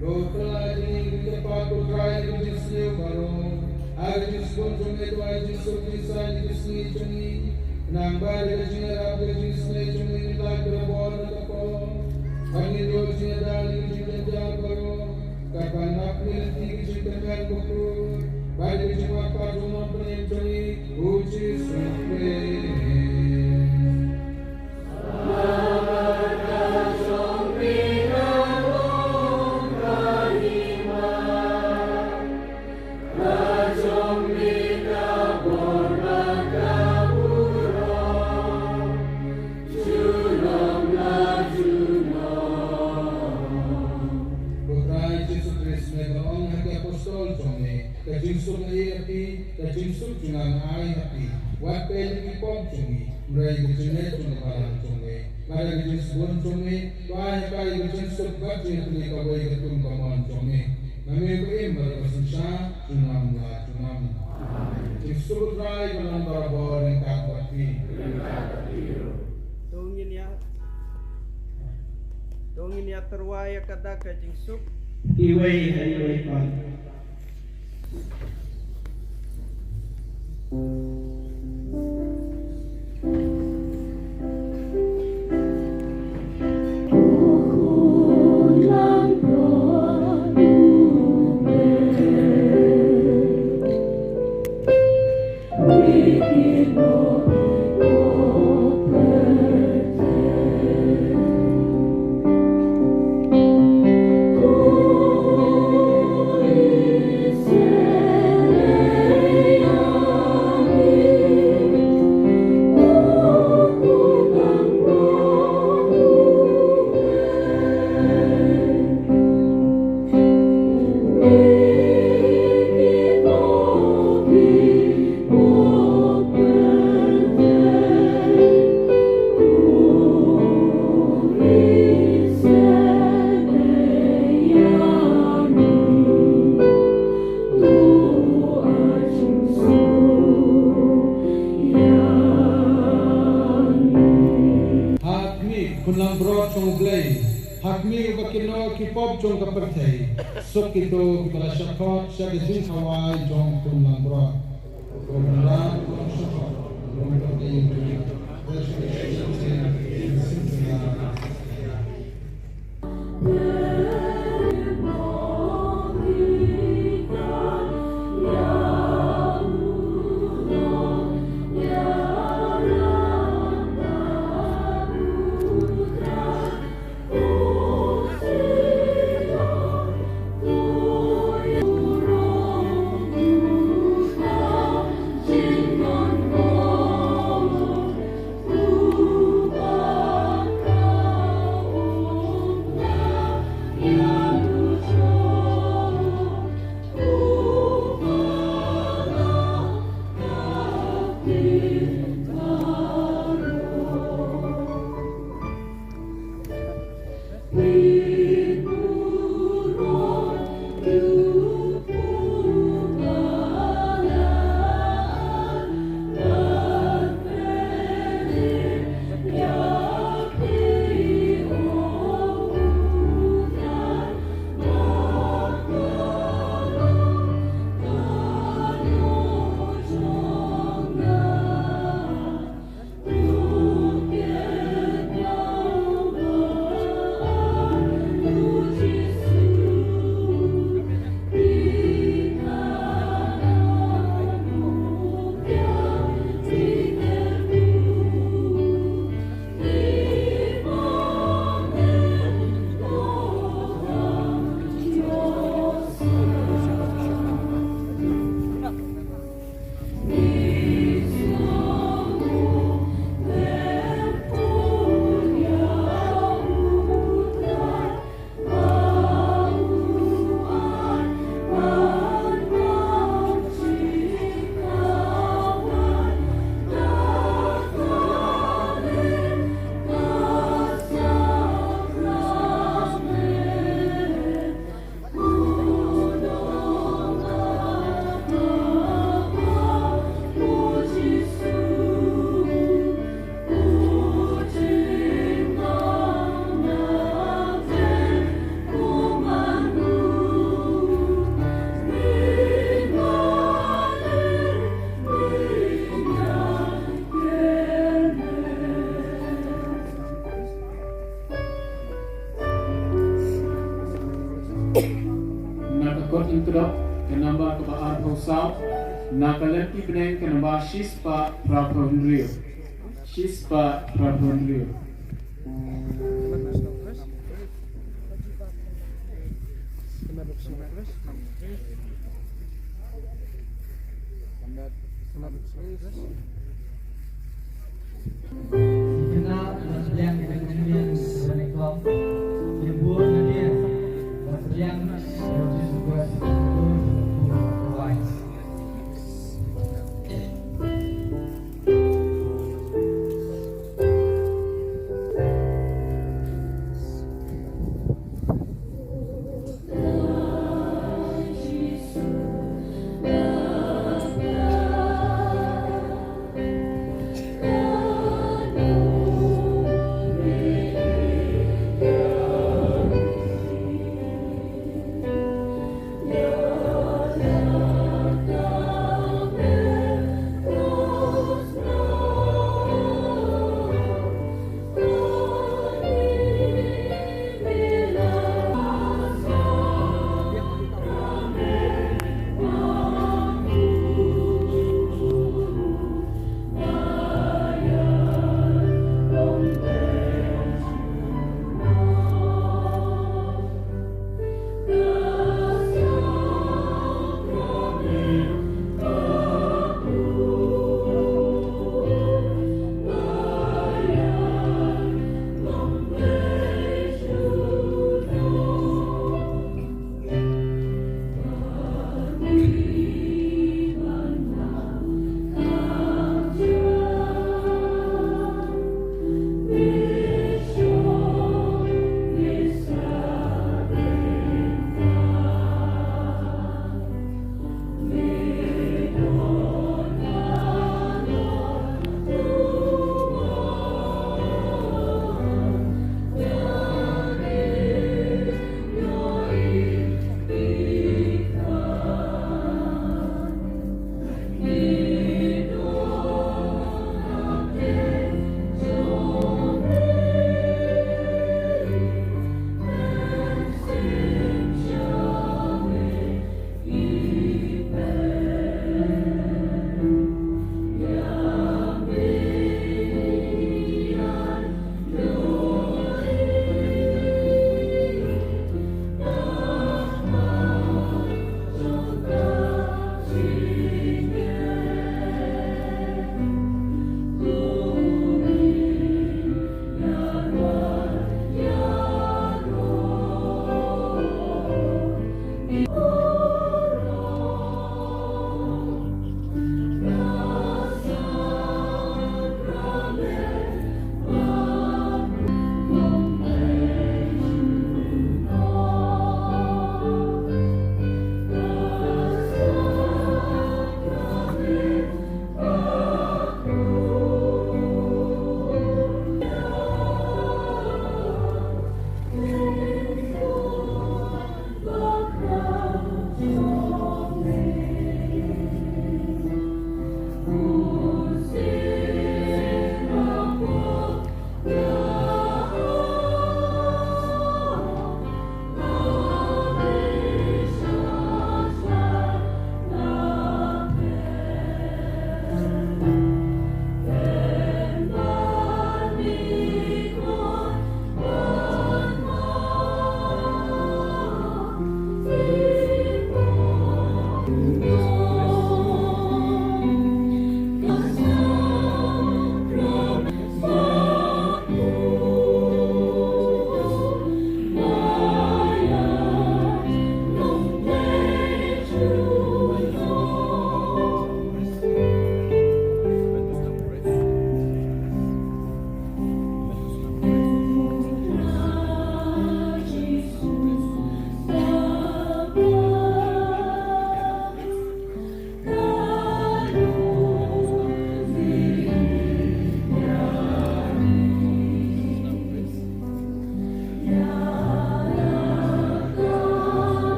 Ko Trai jong ngi, ko Kpa, ko Trai ka jingsniew baroh. Ha ka jingsbun jong me to ai jingsuk jingsain ïa ki sngi jong ngi. Khnang ba da ka jingïarap ka jingisynei jong me ngin lait barabor na ka por, bad ngin ïoh jingïada na ki jingjynjar baroh, katba ngi ap lynti ka jingkyrmen bakhuid bad ka jingmap pat jong u Nongpynim jong ngi, U Jisu Khrist. Ko Trai Jisu Khrist, me ba ong ha ki apostol jong me, ka jingsuk nga ai ha phi, ka jingsuk jong nga nga ai ha phi. Wat peit ïa ki pop jong ngi, hynrei ïa ka jingngeit jong ka balang jong me. Bad da ka jingsbun jong me, to ai ha ka ïa ka jingsuk bad jingïatylli kawei katkum ka mon jong me. Ma me uba im bad uba synshar junom la junom. Amen. Ka jingsuk U Trai kan long barabor ryngkat bad phi. To ngin ïa, to ngin ïa tyrwa ïa ka dak ka jingsuk. Iwei ha iwei pat. Ha khmih, khun langbrot jong U Blei, ha khmih uba kynnoh ki pop jong ka pyrthei, suk kito kiba la shah khot sha ka jingkhawai jong khun langbrot. Na ka kot lyngkdop ka namba kaba arphew saw, na ka lynti bneng ka namba shispah phraphew hynriew. Shispah phraphew hynriew. Khynnah ba pdiang ïa ka jingim kaba nyngkong, ïa bun nadien ba pdiang ïa U Jisu Khrist kum u Khrist.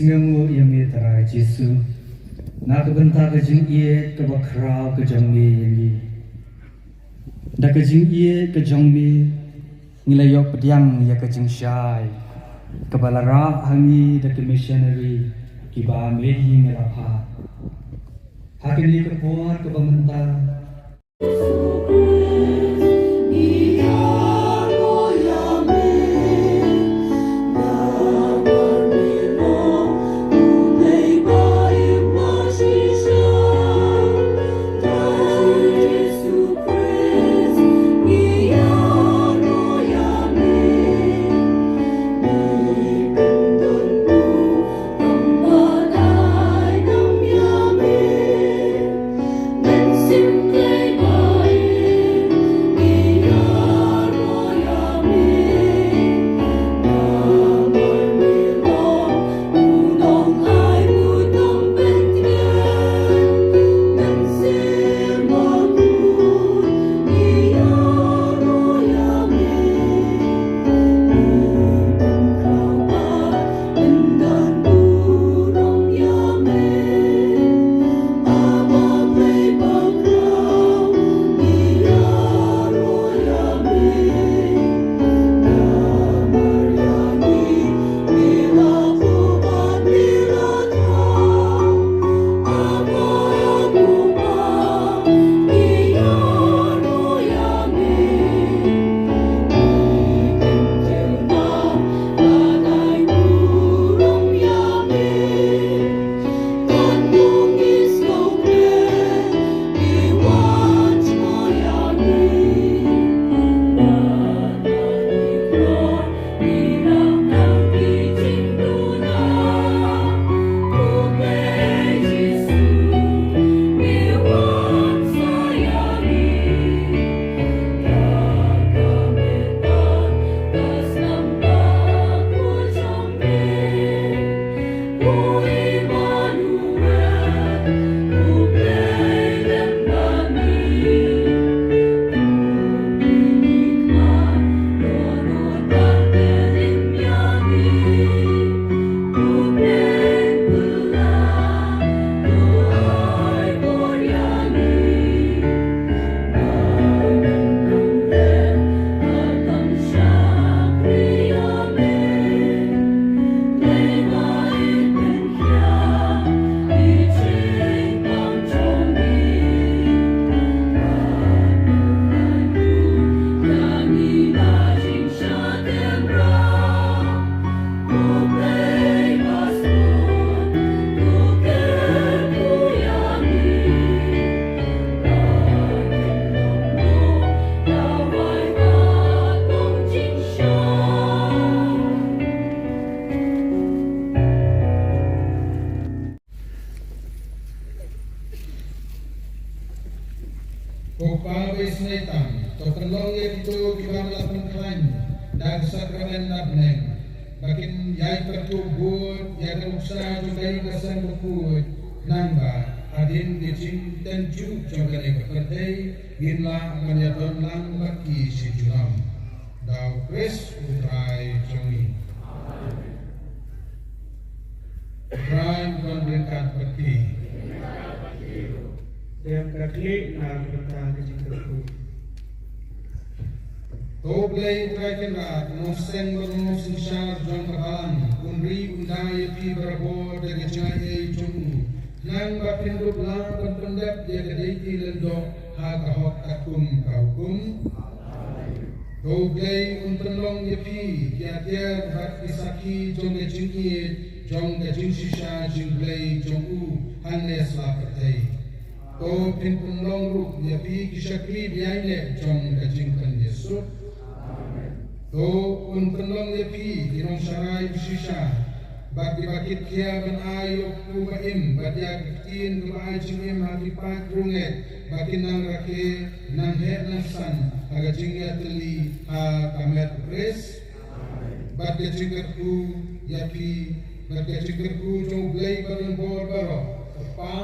Nga nguh ïa me Trai Jisu, na ka bynta ka jingïeit kaba khraw ka jong me ïa ngi. Da ka jingïeit ka jong me, ngi la ïoh pdiang ïa ka jingshai kaba la rah ha ngi da ki missionary kiba me hi me la phah. Ha kane ka por kaba mynta, Ko Pa ba isynei tam, to pynlong ïa kito kiba la pynkhlaiñ da ka sakramen na bneng ba kin ïai kyrkhu bud ïa ka nuksa jong ka ïing ka sem bakhuid, nangba hadien ka jingtynjuh jong kane ka pyrthei ngin lah ban ïadon lang bad ki shi junom. Da U Khrist U Trai jong ngi. U Trai un don ryngkat bad phi. Dei ka khlieh na ka bynta ka jingkyrkhu. To U Blei U Trai Kynrad, u nongseng bad u nongsynshar jong ka balang, un ri un da ïa phi barabor da ka jingaiei jong u, khnang ba phin dup lah ban pyndep ïa ka deiti lyngdoh ha ka hok katkum ka hukum. To U Blei un pynlong ïa phi ki atiar bad ki sakhi jong ka jingïeit jong ka jingshisha jingblei jong u hangne sla pyrthei. To phin pynlong ruh ïa phi ki shakri biang jong ka jingpynïasuk. To un pynlong ïa phi ki nongsharai bashisha bad kiba kit khia ban ai ïa u ba im bad ïa ka ktien kaba ai jingim ha ki paid riewngeit ba kin nang rakhe, nang heh nang san ha ka jingïatylli ha ka met U Khrist. Bad ka jingkyrkhu ïa phi, bad ka jingkyrkhu jong U Blei ba donbor baroh, U Kpa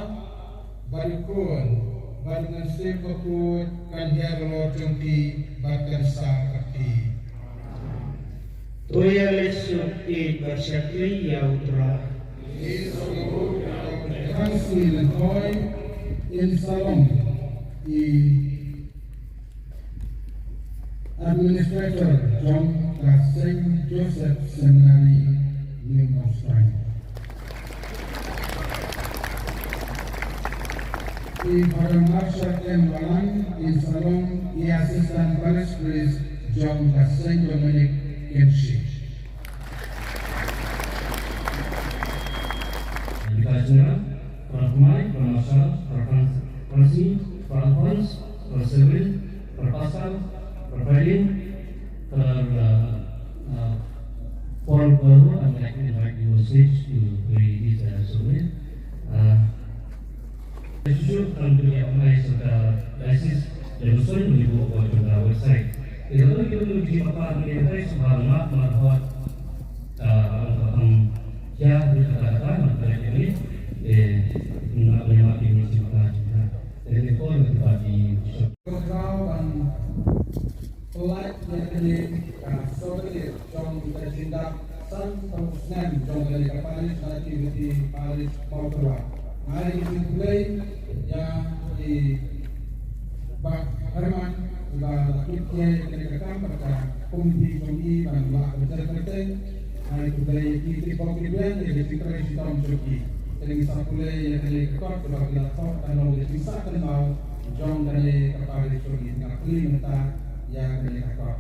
bad U Khun bad U Mynsiem Bakhuid kan hiar halor jong phi bad kan sah bad phi. To ïa leit suk ïeit bad shakri ïa U Trai. Evans Lynkhoi, in sa long i Administrator jong ka Saint Joseph Seminary, New Mawstaiñ. I Father Marshall M Balang, in sa long i Assistant Parish Priest jong ka Saint Dominic, Kynshi. Vicar General, Brother Thymmai, Brother Marshall, Brother Francis, Francis, Brother Alphonse, Brother Selwyn, Brother Pascal, Brother Fredin, Brother, uh, uh, Paul Garo, I'd like to invite you on stage to read his, uh, sermon. Uh, Shuh shuh kan pynïaid online sa ka diocese, da ka soi mynta ka website. Ïa kata ki don ki jingpynpaw mynta ka soi sngewbha lem bad hot, ah, ong ka pang ïa kata kata mynta ka ni, eh, na pynïaid ki jingpynpaw jingpynpaw. Ïa kata ki pynpaw ki jingpynpaw. Ka khraw ban Pynlait ïa kane ka sovereign jong ka jingdap san phew snem jong kane ka parish Nativity Parish Mawkyrwat. Nga ai ka jingkhublei ïa i Bah Herman iba la tip ïa kane ka kam bad ka komiti jong i ban lah bynta kyrteng. Ai khublei ïa ki tip bok ki bleng ïa ka jingtrei shitom jong ki. Te ngin sa pule ïa kane ka kot kaba ki la thoh kan long ka jingsah kynmaw jong kane ka parish jong ki. Nga pule mynta ïa kane ka kot.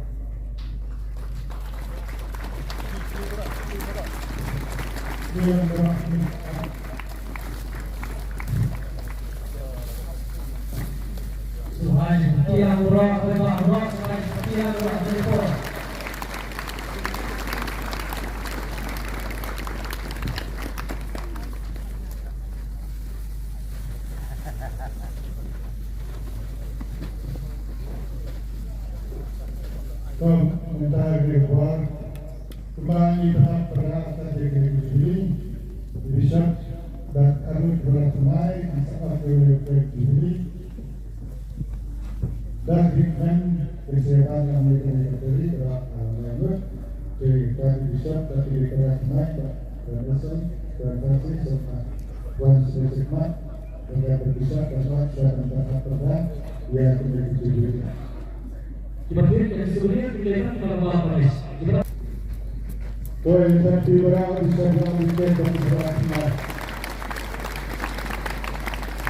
To, mynta ka por, kumba ngi pynhap pynrah ïa kane ka Jubilee, i Bishop bad arngut Brother Thymmai, ki sa ot ïa kane ka Jubilee. Da ka jingkmen, ka sngewbha ïa kane ka Jubilee, Brother, ah, Thymmai, te ka Bishop, da ka Brother Thymmai, Brother Nelson, Brother Francis, Brother Wan Sri Sikmat, Brother Bishop, Brother Wan Sri Sikmat, Brother Wan Sri Sikmat. Kiba peit ka Jubilee, kiba peit ka Jubilee. Ko, ïa ka Bishop, Bishop, Bishop, Bishop.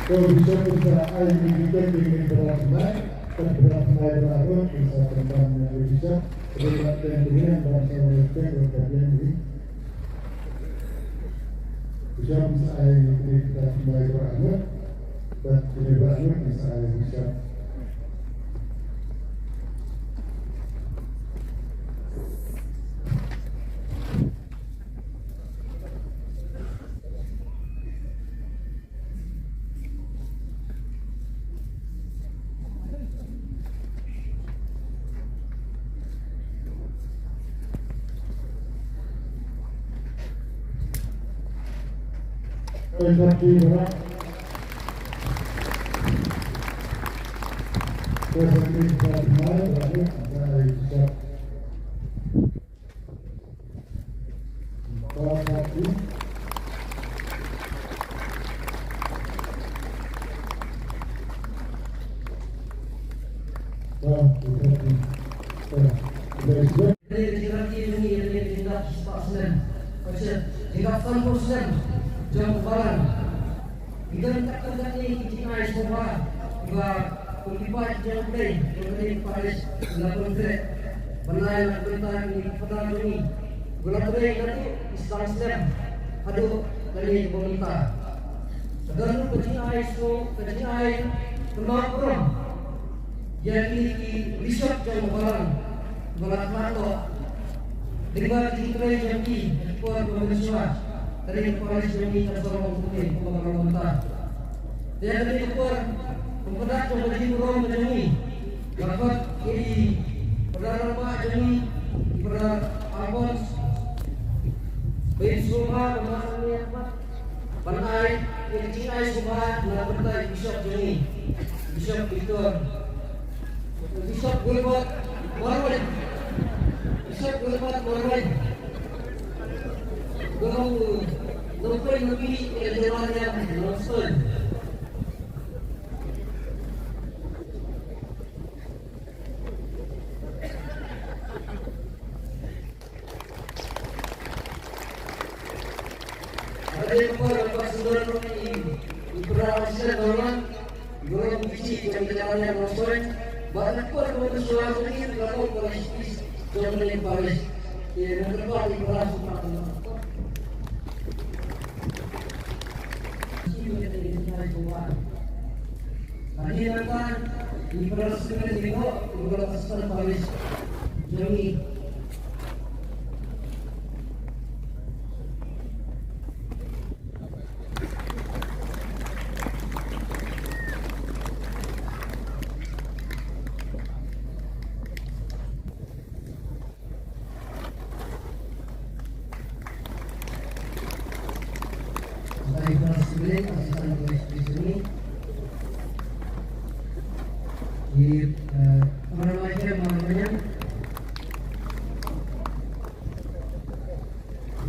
Ko, Bishop, Bishop, ai, Bishop, Bishop, Bishop. Bishop, Bishop, ai, Bishop, Bishop. Ngi don katto katne ki jingai sngewbha kiba pynkylla jong U Blei, jong kane ka parish, la pyntrei ban ai na ka bynta kine ki fada jong ngi kiba la trei naduh ki sdang snem haduh kane ka mynta. Ka don ruh ka jingai sngew, ka jingai kynmaw burom ïa kine ki bishop jong ka balang ba la kynnoh lyngba ki jingtrei jong ki ha ki por ba mynshuwa. Kane ka parish jong ngi kan sa long kumne kumba ka long mynta. Te ha kane ka por, kum ka dak jong ka jingburom ka jong ngi, nga khot ïa i Brother rangbah jong ngi, i Brother Alphonse, ba in sngewbha ba ma sangeh ban ai ïa ka jingai sngewbha na ka bynta i Bishop jong ngi, Bishop Victor, Bishop Gilbert Marwein, Bishop Gilbert Marwein. Gilbert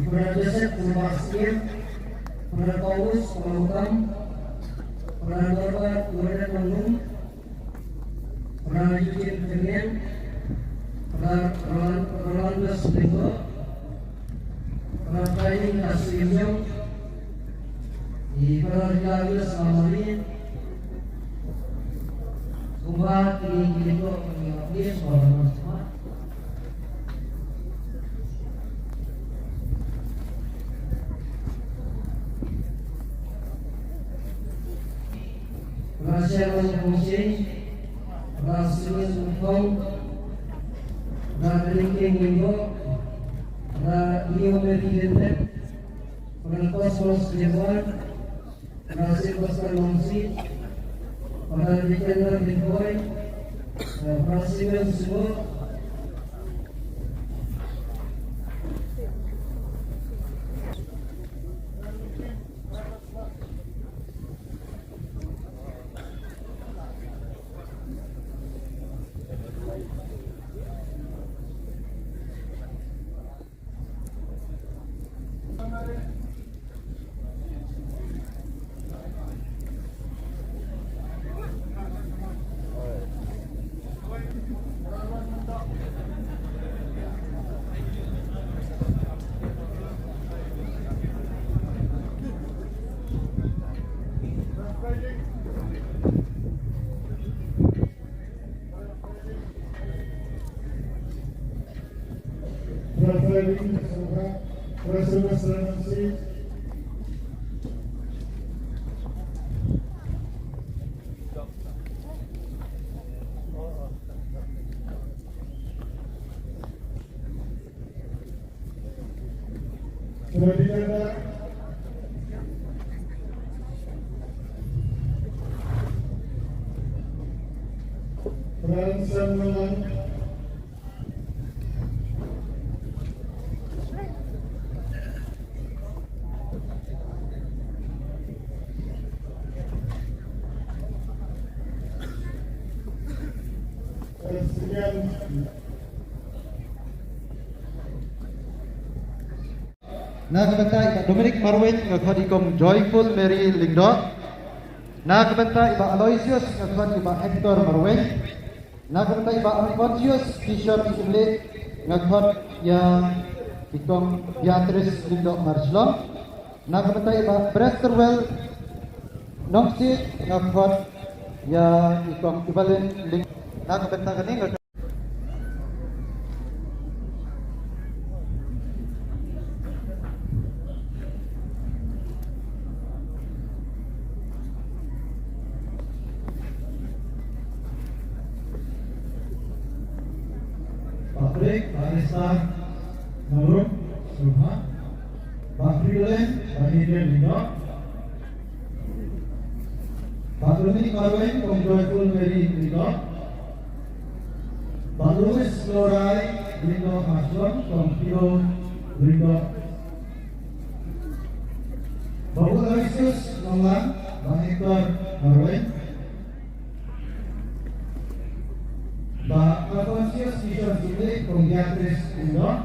Brother Joseph Sebastian, Brother Paulus Pangukam, Brother Norbert Gordon Manglung, Brother Eugene Fernand, Brother Roland, Rolandus Lenggo, Brother Training Kasuyong, Brother Darius Amani, Kumba kini kini to kini office Brother Norbert. Rachel Mungsi, Rasmus Mukong, Radriking Limbo, Ra Leo Medidente, Ra Cosmos Dewan, Ra Silvester Mungsi, Ra Dikendra Bingkoi, Ra Simen Subo, Na ka bynta i Bah Dominic Marwein nga khot i Kong Joyful Mary Lyngdoh. Na ka bynta i Bah Aloysius nga khot i Bah Hector Marwein. Na ka bynta i Bah Alphonsius Kishore Syiemlieh nga khot ïa i Kong Beatrice Lyngdoh Marchlong. Na ka bynta i Bah Bresterwell Nongsiej nga khot ïa i Kong Evelyn Lyngdoh. Na ka bynta kane nga Patrick, Barista, Nalum, Sumha, Bah Fridolin, Bah Adrian Lyngdoh, Bah Dominic Marwein, Kong Joyful Mary Lyngdoh, Bah Louis Lorai, Lyngdoh Marchlong, Kong Piro Lyngdoh, Bah Aloysius Nonglang, Bah Hector Marwein, Bah Alphonsius Kishore Syiemlieh, Kong Beatrice Lyngdoh,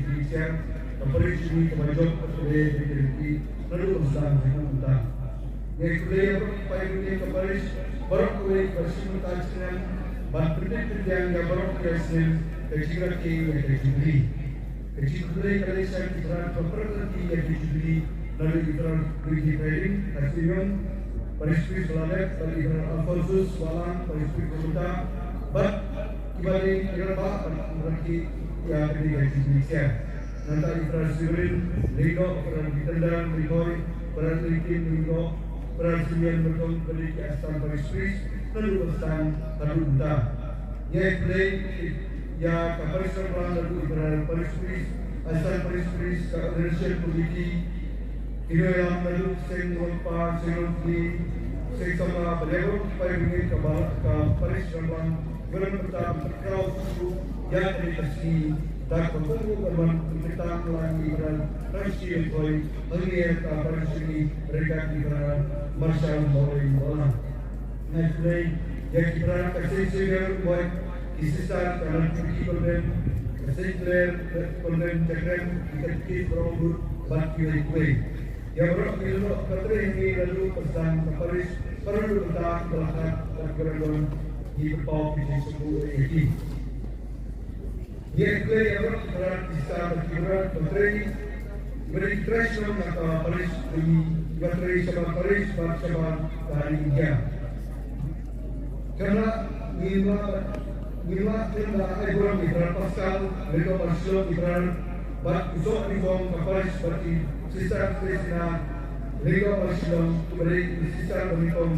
Jubilee Chair ka parish jong ngi kaba jop ka kaba dei ka jingkyrkhu naduh ba sdang haduh mynta. Ngi khublei ïa baroh ki paidbah ka parish baroh kawei ba shim bynta snem ban pyndep pyndiang ïa baroh ki snem ka jingrakhe ïa ka Jubilee. Ka jingkhublei ka leit sha ki trai ba pyrkhat ïa ka Jubilee naduh ki trai Ricky Trading, ka Senior Parish Priest Balalep, bad ki trai Alphonsus Wahlang, Parish Priest Kumta, bad kiba dei ki rangbah bad ki rangbah ïa kane ka Jubilee Chair. Nangta ki trai Severin Lyngdoh, ki trai Gitendang Lyngdoh, ki trai Lyngkin Lyngdoh, ki trai Simeon Myrthong, bad ki Assistant Parish Priest naduh ba sdang haduh mynta. Ngi khublei ïa ka parish rangbah naduh ki trai parish priest, assistant parish priest, ka ordination committee, ki nongïalam naduh seng Rongpa, seng Rongkli, seng Samla, bad ïa baroh ki paidbah ka ba-, ka parish rangbah, ba don bynta ban pynkhraw shuh shuh ïa kane ka sngi da kaba kum ban pynkyntang lang ïa ki para, para shisha ïa ki para, hangne ha ka parish jong ngi, ryngkat ïa ki para marshal Mawlai Mawlang. Ngi khublei ïa ki para ka Saint Xavier Ward, ki sister ka Nongpyni Convent, ka Saint Clare Convent Jakrem, ki katekist baroh bad kiwei kiwei. Ïa baroh ki lok ka trei hangne naduh ba sdang ka parish, baroh ki bynta ba la khot bad ki baroh ngi pynpaw ki jingsngewbha ïa ki. Ngi khublei ïa baroh ki para ki sister bad ki brother ba trei, ba trei shnong na ka parish, kiba trei shabar parish bad shabar ka ri India. Kane ngi la, ngi la kynda ai burom ïa ki para Pascal Lyngdoh Marshallong, ki para bad u soh uniform ka parish bad ki sister Christina Lyngdoh Marshallong, kiba dei ki sister uniform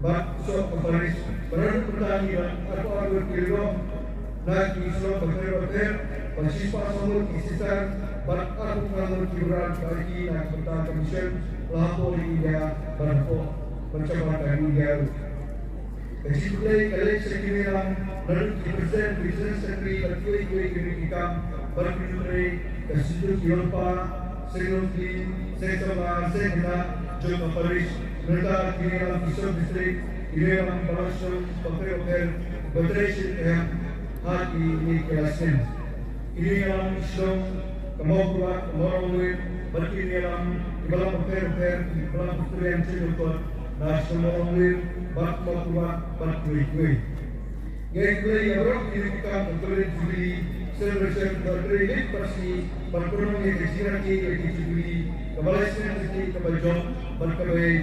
bad soh ka parish. Ba la dep pyntan ïa arphew arngut ki rangbah na ki shnong bapher bapher, bad shispah saw ngut ki sister, bad arphew phra ngut ki brother ba ki na ka bynta ka mission la hapoh India bad hapoh bad shabar ka India ruh. Ka jingkhublei ka leit sha ki nongïalam naduh ki president, ki general secretary bad kiwei kiwei ki nongtrei kam bad ki nongtrei, ka Synjuk ki Rongpa, Seng Rongkli, Seng Samla, Seng Khynnah jong ka parish, nangta ki nongïalam ki sub district, ki nongïalam balang shnong bapher bapher ba trei sha ka em ha kine ki lai snem. Ki nongïalam shnong ka Mawkyrwat, ka Mawlongwir bad ki nongïalam ki balang bapher bapher, ki balang Presbyterian Church of God na shnong Mawlongwir bad Mawkyrwat bad kiwei kiwei. Ngi khublei ïa baroh ki nongtrei kam ka Golden Jubilee Celebration ba trei leit bad sngi ban pynlong ïa ka jingrakhe ïa ka Jubilee kaba lai snem ka sngi kaba jop bad kaba ïai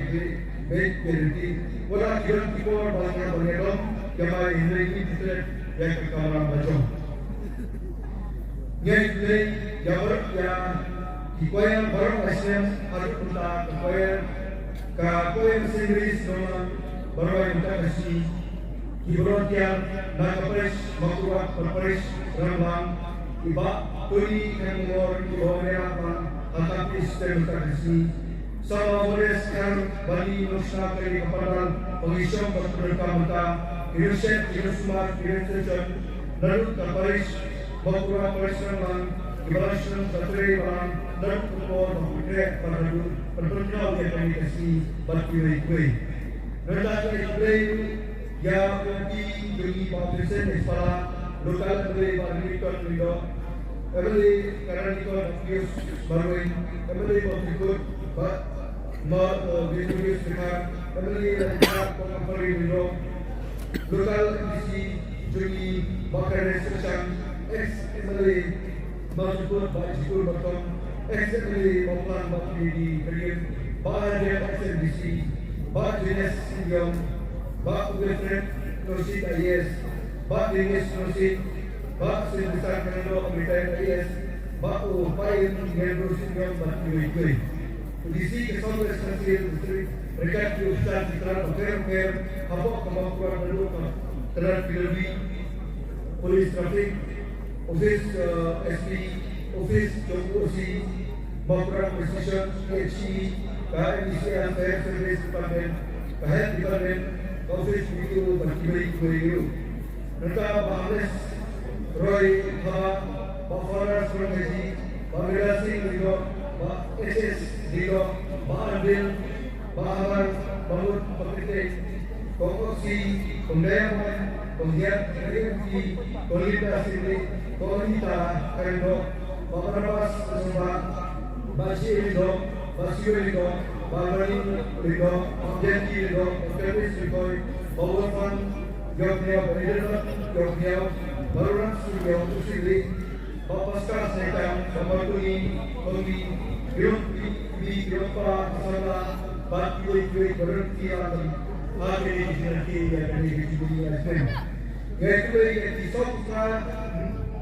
beit beit beit. Wat la ki don ki por ba la nang ban ïadon ïa mai hynrei ngi pyntrei ïa ka kamram ba jong. Ngi khublei ïa baroh ïa ki choir baroh ba sdang haduh mynta, ka choir, ka choir Saint Mary's Nonglang baroh mynta ka sngi, ki volunteer na ka parish Mawkyrwat bad parish Rangblang, i Bah Tony Khangor, i Bah Mera Bang ha ka parish te mynta ka sngi. Sa Moses Khan, bad i nongshna kane ka pandal ba ngi shong bad pyndonkam mynta, i nongshad, i nongsumar, i nongshad naduh ka parish Mawkyrwat, parish Rangblang, ki balang shnong, ki balang trei, balang naduh ka por ba pynkreh bad haduh ban pynkhraw ïa kane ka sngi bad kiwei kiwei. Nangta ngi khublei ïa u M P jong ngi Bah Vincent H Pala, local M L A Bah Ringtone Lyngdoh, M L A ka Ranikor Bah Pius Marwein, M L A Bah Tyrkut, Bah, Bah, uh, Victorius Dkhar, M L A Bah Dkhar, Bah Kampari Lyngdoh, local M D C jong ngi Bah Karen Syrshang, ex M L A Bah Tyrkut, Bah Jikur Bah Tong, ex M L A Bah Plang, Bah Kennedy Kyrien, Bah Hadia, ex M D C, Bah Jones Shinawtrah, Bah Wilfred Nongshit I A S, Bah Dennis Nongshit, Bah Sylvester Kharlyngdoh, retired I A S, Bah U Pain Ngen Nongshit Ngen, bad kiwei kiwei. U D C ka South West Khasi Hills District, ryngkat ki officer ki tnad bapher bapher hapoh ka Mawkyrwat, naduh ka tnad P W D, Police Traffic, Office, uh, S P, Office jong U O C, Mawkyrwat Police Station, P H E, ka M D C L Fire Service Department, ka Health Department, Office B D O bad kiwei kiwei ruh. Nangta Bah Anes Roy Thabah, Bah Faras Rangkaji, Bah Mira Singh Lyngdoh, Bah H S Lyngdoh, Bah Anbil, Bah Amar, Bah Mut, Bah Kyrteng, Kong Oksi, Kong Diamond, Kong Giat, Kong Rimki, Kong Linda Singh, Kong Anita Lyngdoh, Bah Barnabas Lyngdoh, Bah Chi Lyngdoh, Bah Siwe Lyngdoh, Bah Mani Lyngdoh, Bah Bianchi Lyngdoh, Bah Kenneth Lyngdoh, Bah Wolfgang Yokniao, Bah Edelman Yokniao, Bah Ronald Singh Yokniao, Bah Pascal Sengkang, Bah Martuni Tongdi, Yong Pi, Yong Pa Samla, bad kiwei kiwei baroh ki ïa ha kane ka jingrakhe ïa kane ka Jubilee Arrangement. Ngi khublei ïa ki sawphew phra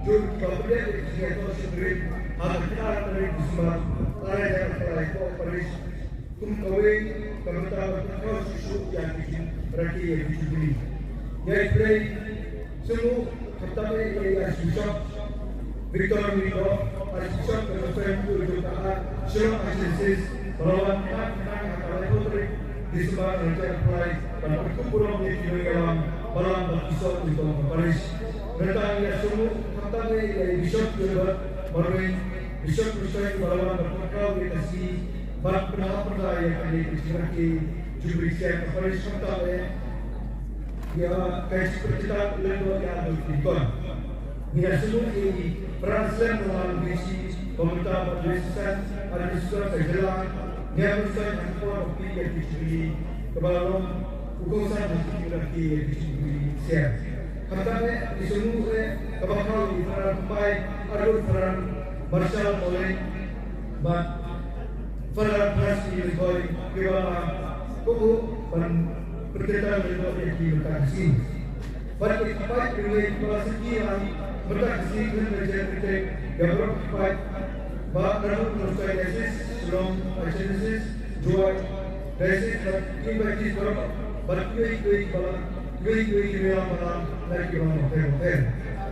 jur kiba pynïaid ïa ka jingïakhun shongkurim ha ka khyndai tarik December, ar hajar arphew lai, ka parish kum kawei ka bynta ban pynpaw shuh shuh ïa ka jingrakhe ïa ka Jubilee. Ngi khublei sngewbha khamtam eh ïa i Archbishop Victor Lyngdoh, Archbishop ka Conference jong ka Shillong Archdiocese, ba la wan khnang khnang ha ka laiphew tarik December arhajar arphew lai, ban pynkup burom ïa ki nongïalam balang bad ki soh nyngkong ka parish. Nangta ngi ïa sngewbha khamtam eh ïa i Bishop Gilbert Marwein, Bishop Marwein ba la wan ban pynpaw ïa ka sngi bad pynhap pynda ïa kane ka jingrakhe Jubilee Ksiar ka parish, khamtam eh ïa ka jingpynjynjar lem bad ïa ka jingpynjynjar. Ngi ïa sngewbha ïa i Para Slem Nonglang Bisi, ba mynta bad diocesan, administrator ka jylla, ngi ïa pynshai ha ka por ba phi ïa ka Jubilee kaba la long u kongsan ha ka jingrakhe ïa ka Jubilee Ksiar. Khamtam eh ngi sngewbha eh kaba khaw i Father Pai Arun, Father Marshal Mawleng bad Father Francis Lyngkhoi, kiba la kohnguh ban pynkyntang lyngdoh ïa ki mynta ka sngi. Bad ïa ki paid riewleit kiba la sakhi ha mynta ka sngi, khlem da jer kyrteng ïa baroh ki paid ba naduh Nongstoiñ Diocese, Shillong Archdiocese, Jowai Diocese bad ki paid baroh bad kiwei kiwei kiba la, kiwei kiwei ki nongïalam balang na ki rong bapher bapher.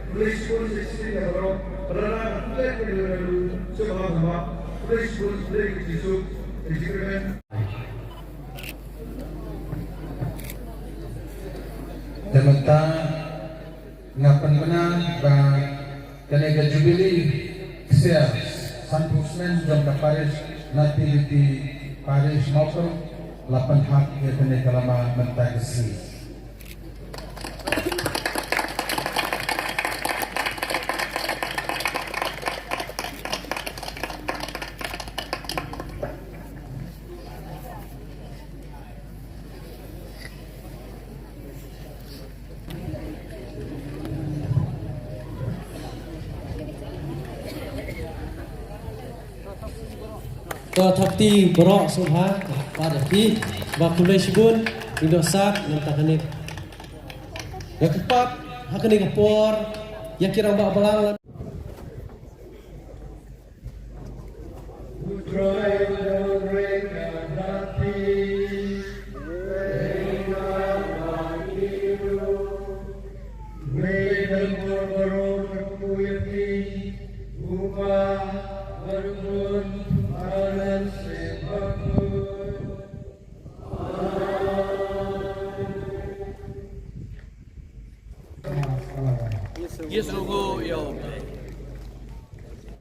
Khublei shibun sa shisien ïa baroh, ba la nang klet ïa lade ruh sngewbha ban map. Khublei shibun, khublei ka jingsuk, ka jingkyrmen. Te mynta nga pynbna ba kane ka Jubilee Ksiar sanphew snem jong ka parish Nativity Parish Mawkyrwat la pynhap ïa kane ka lama mynta ka sngi. To, thapti baroh sngewbha, ba da phi, ba khublei shibun, ngi dohsah, nangta kane. Ïa ka pap, ha kane ka por, ïa ki rangbah balang.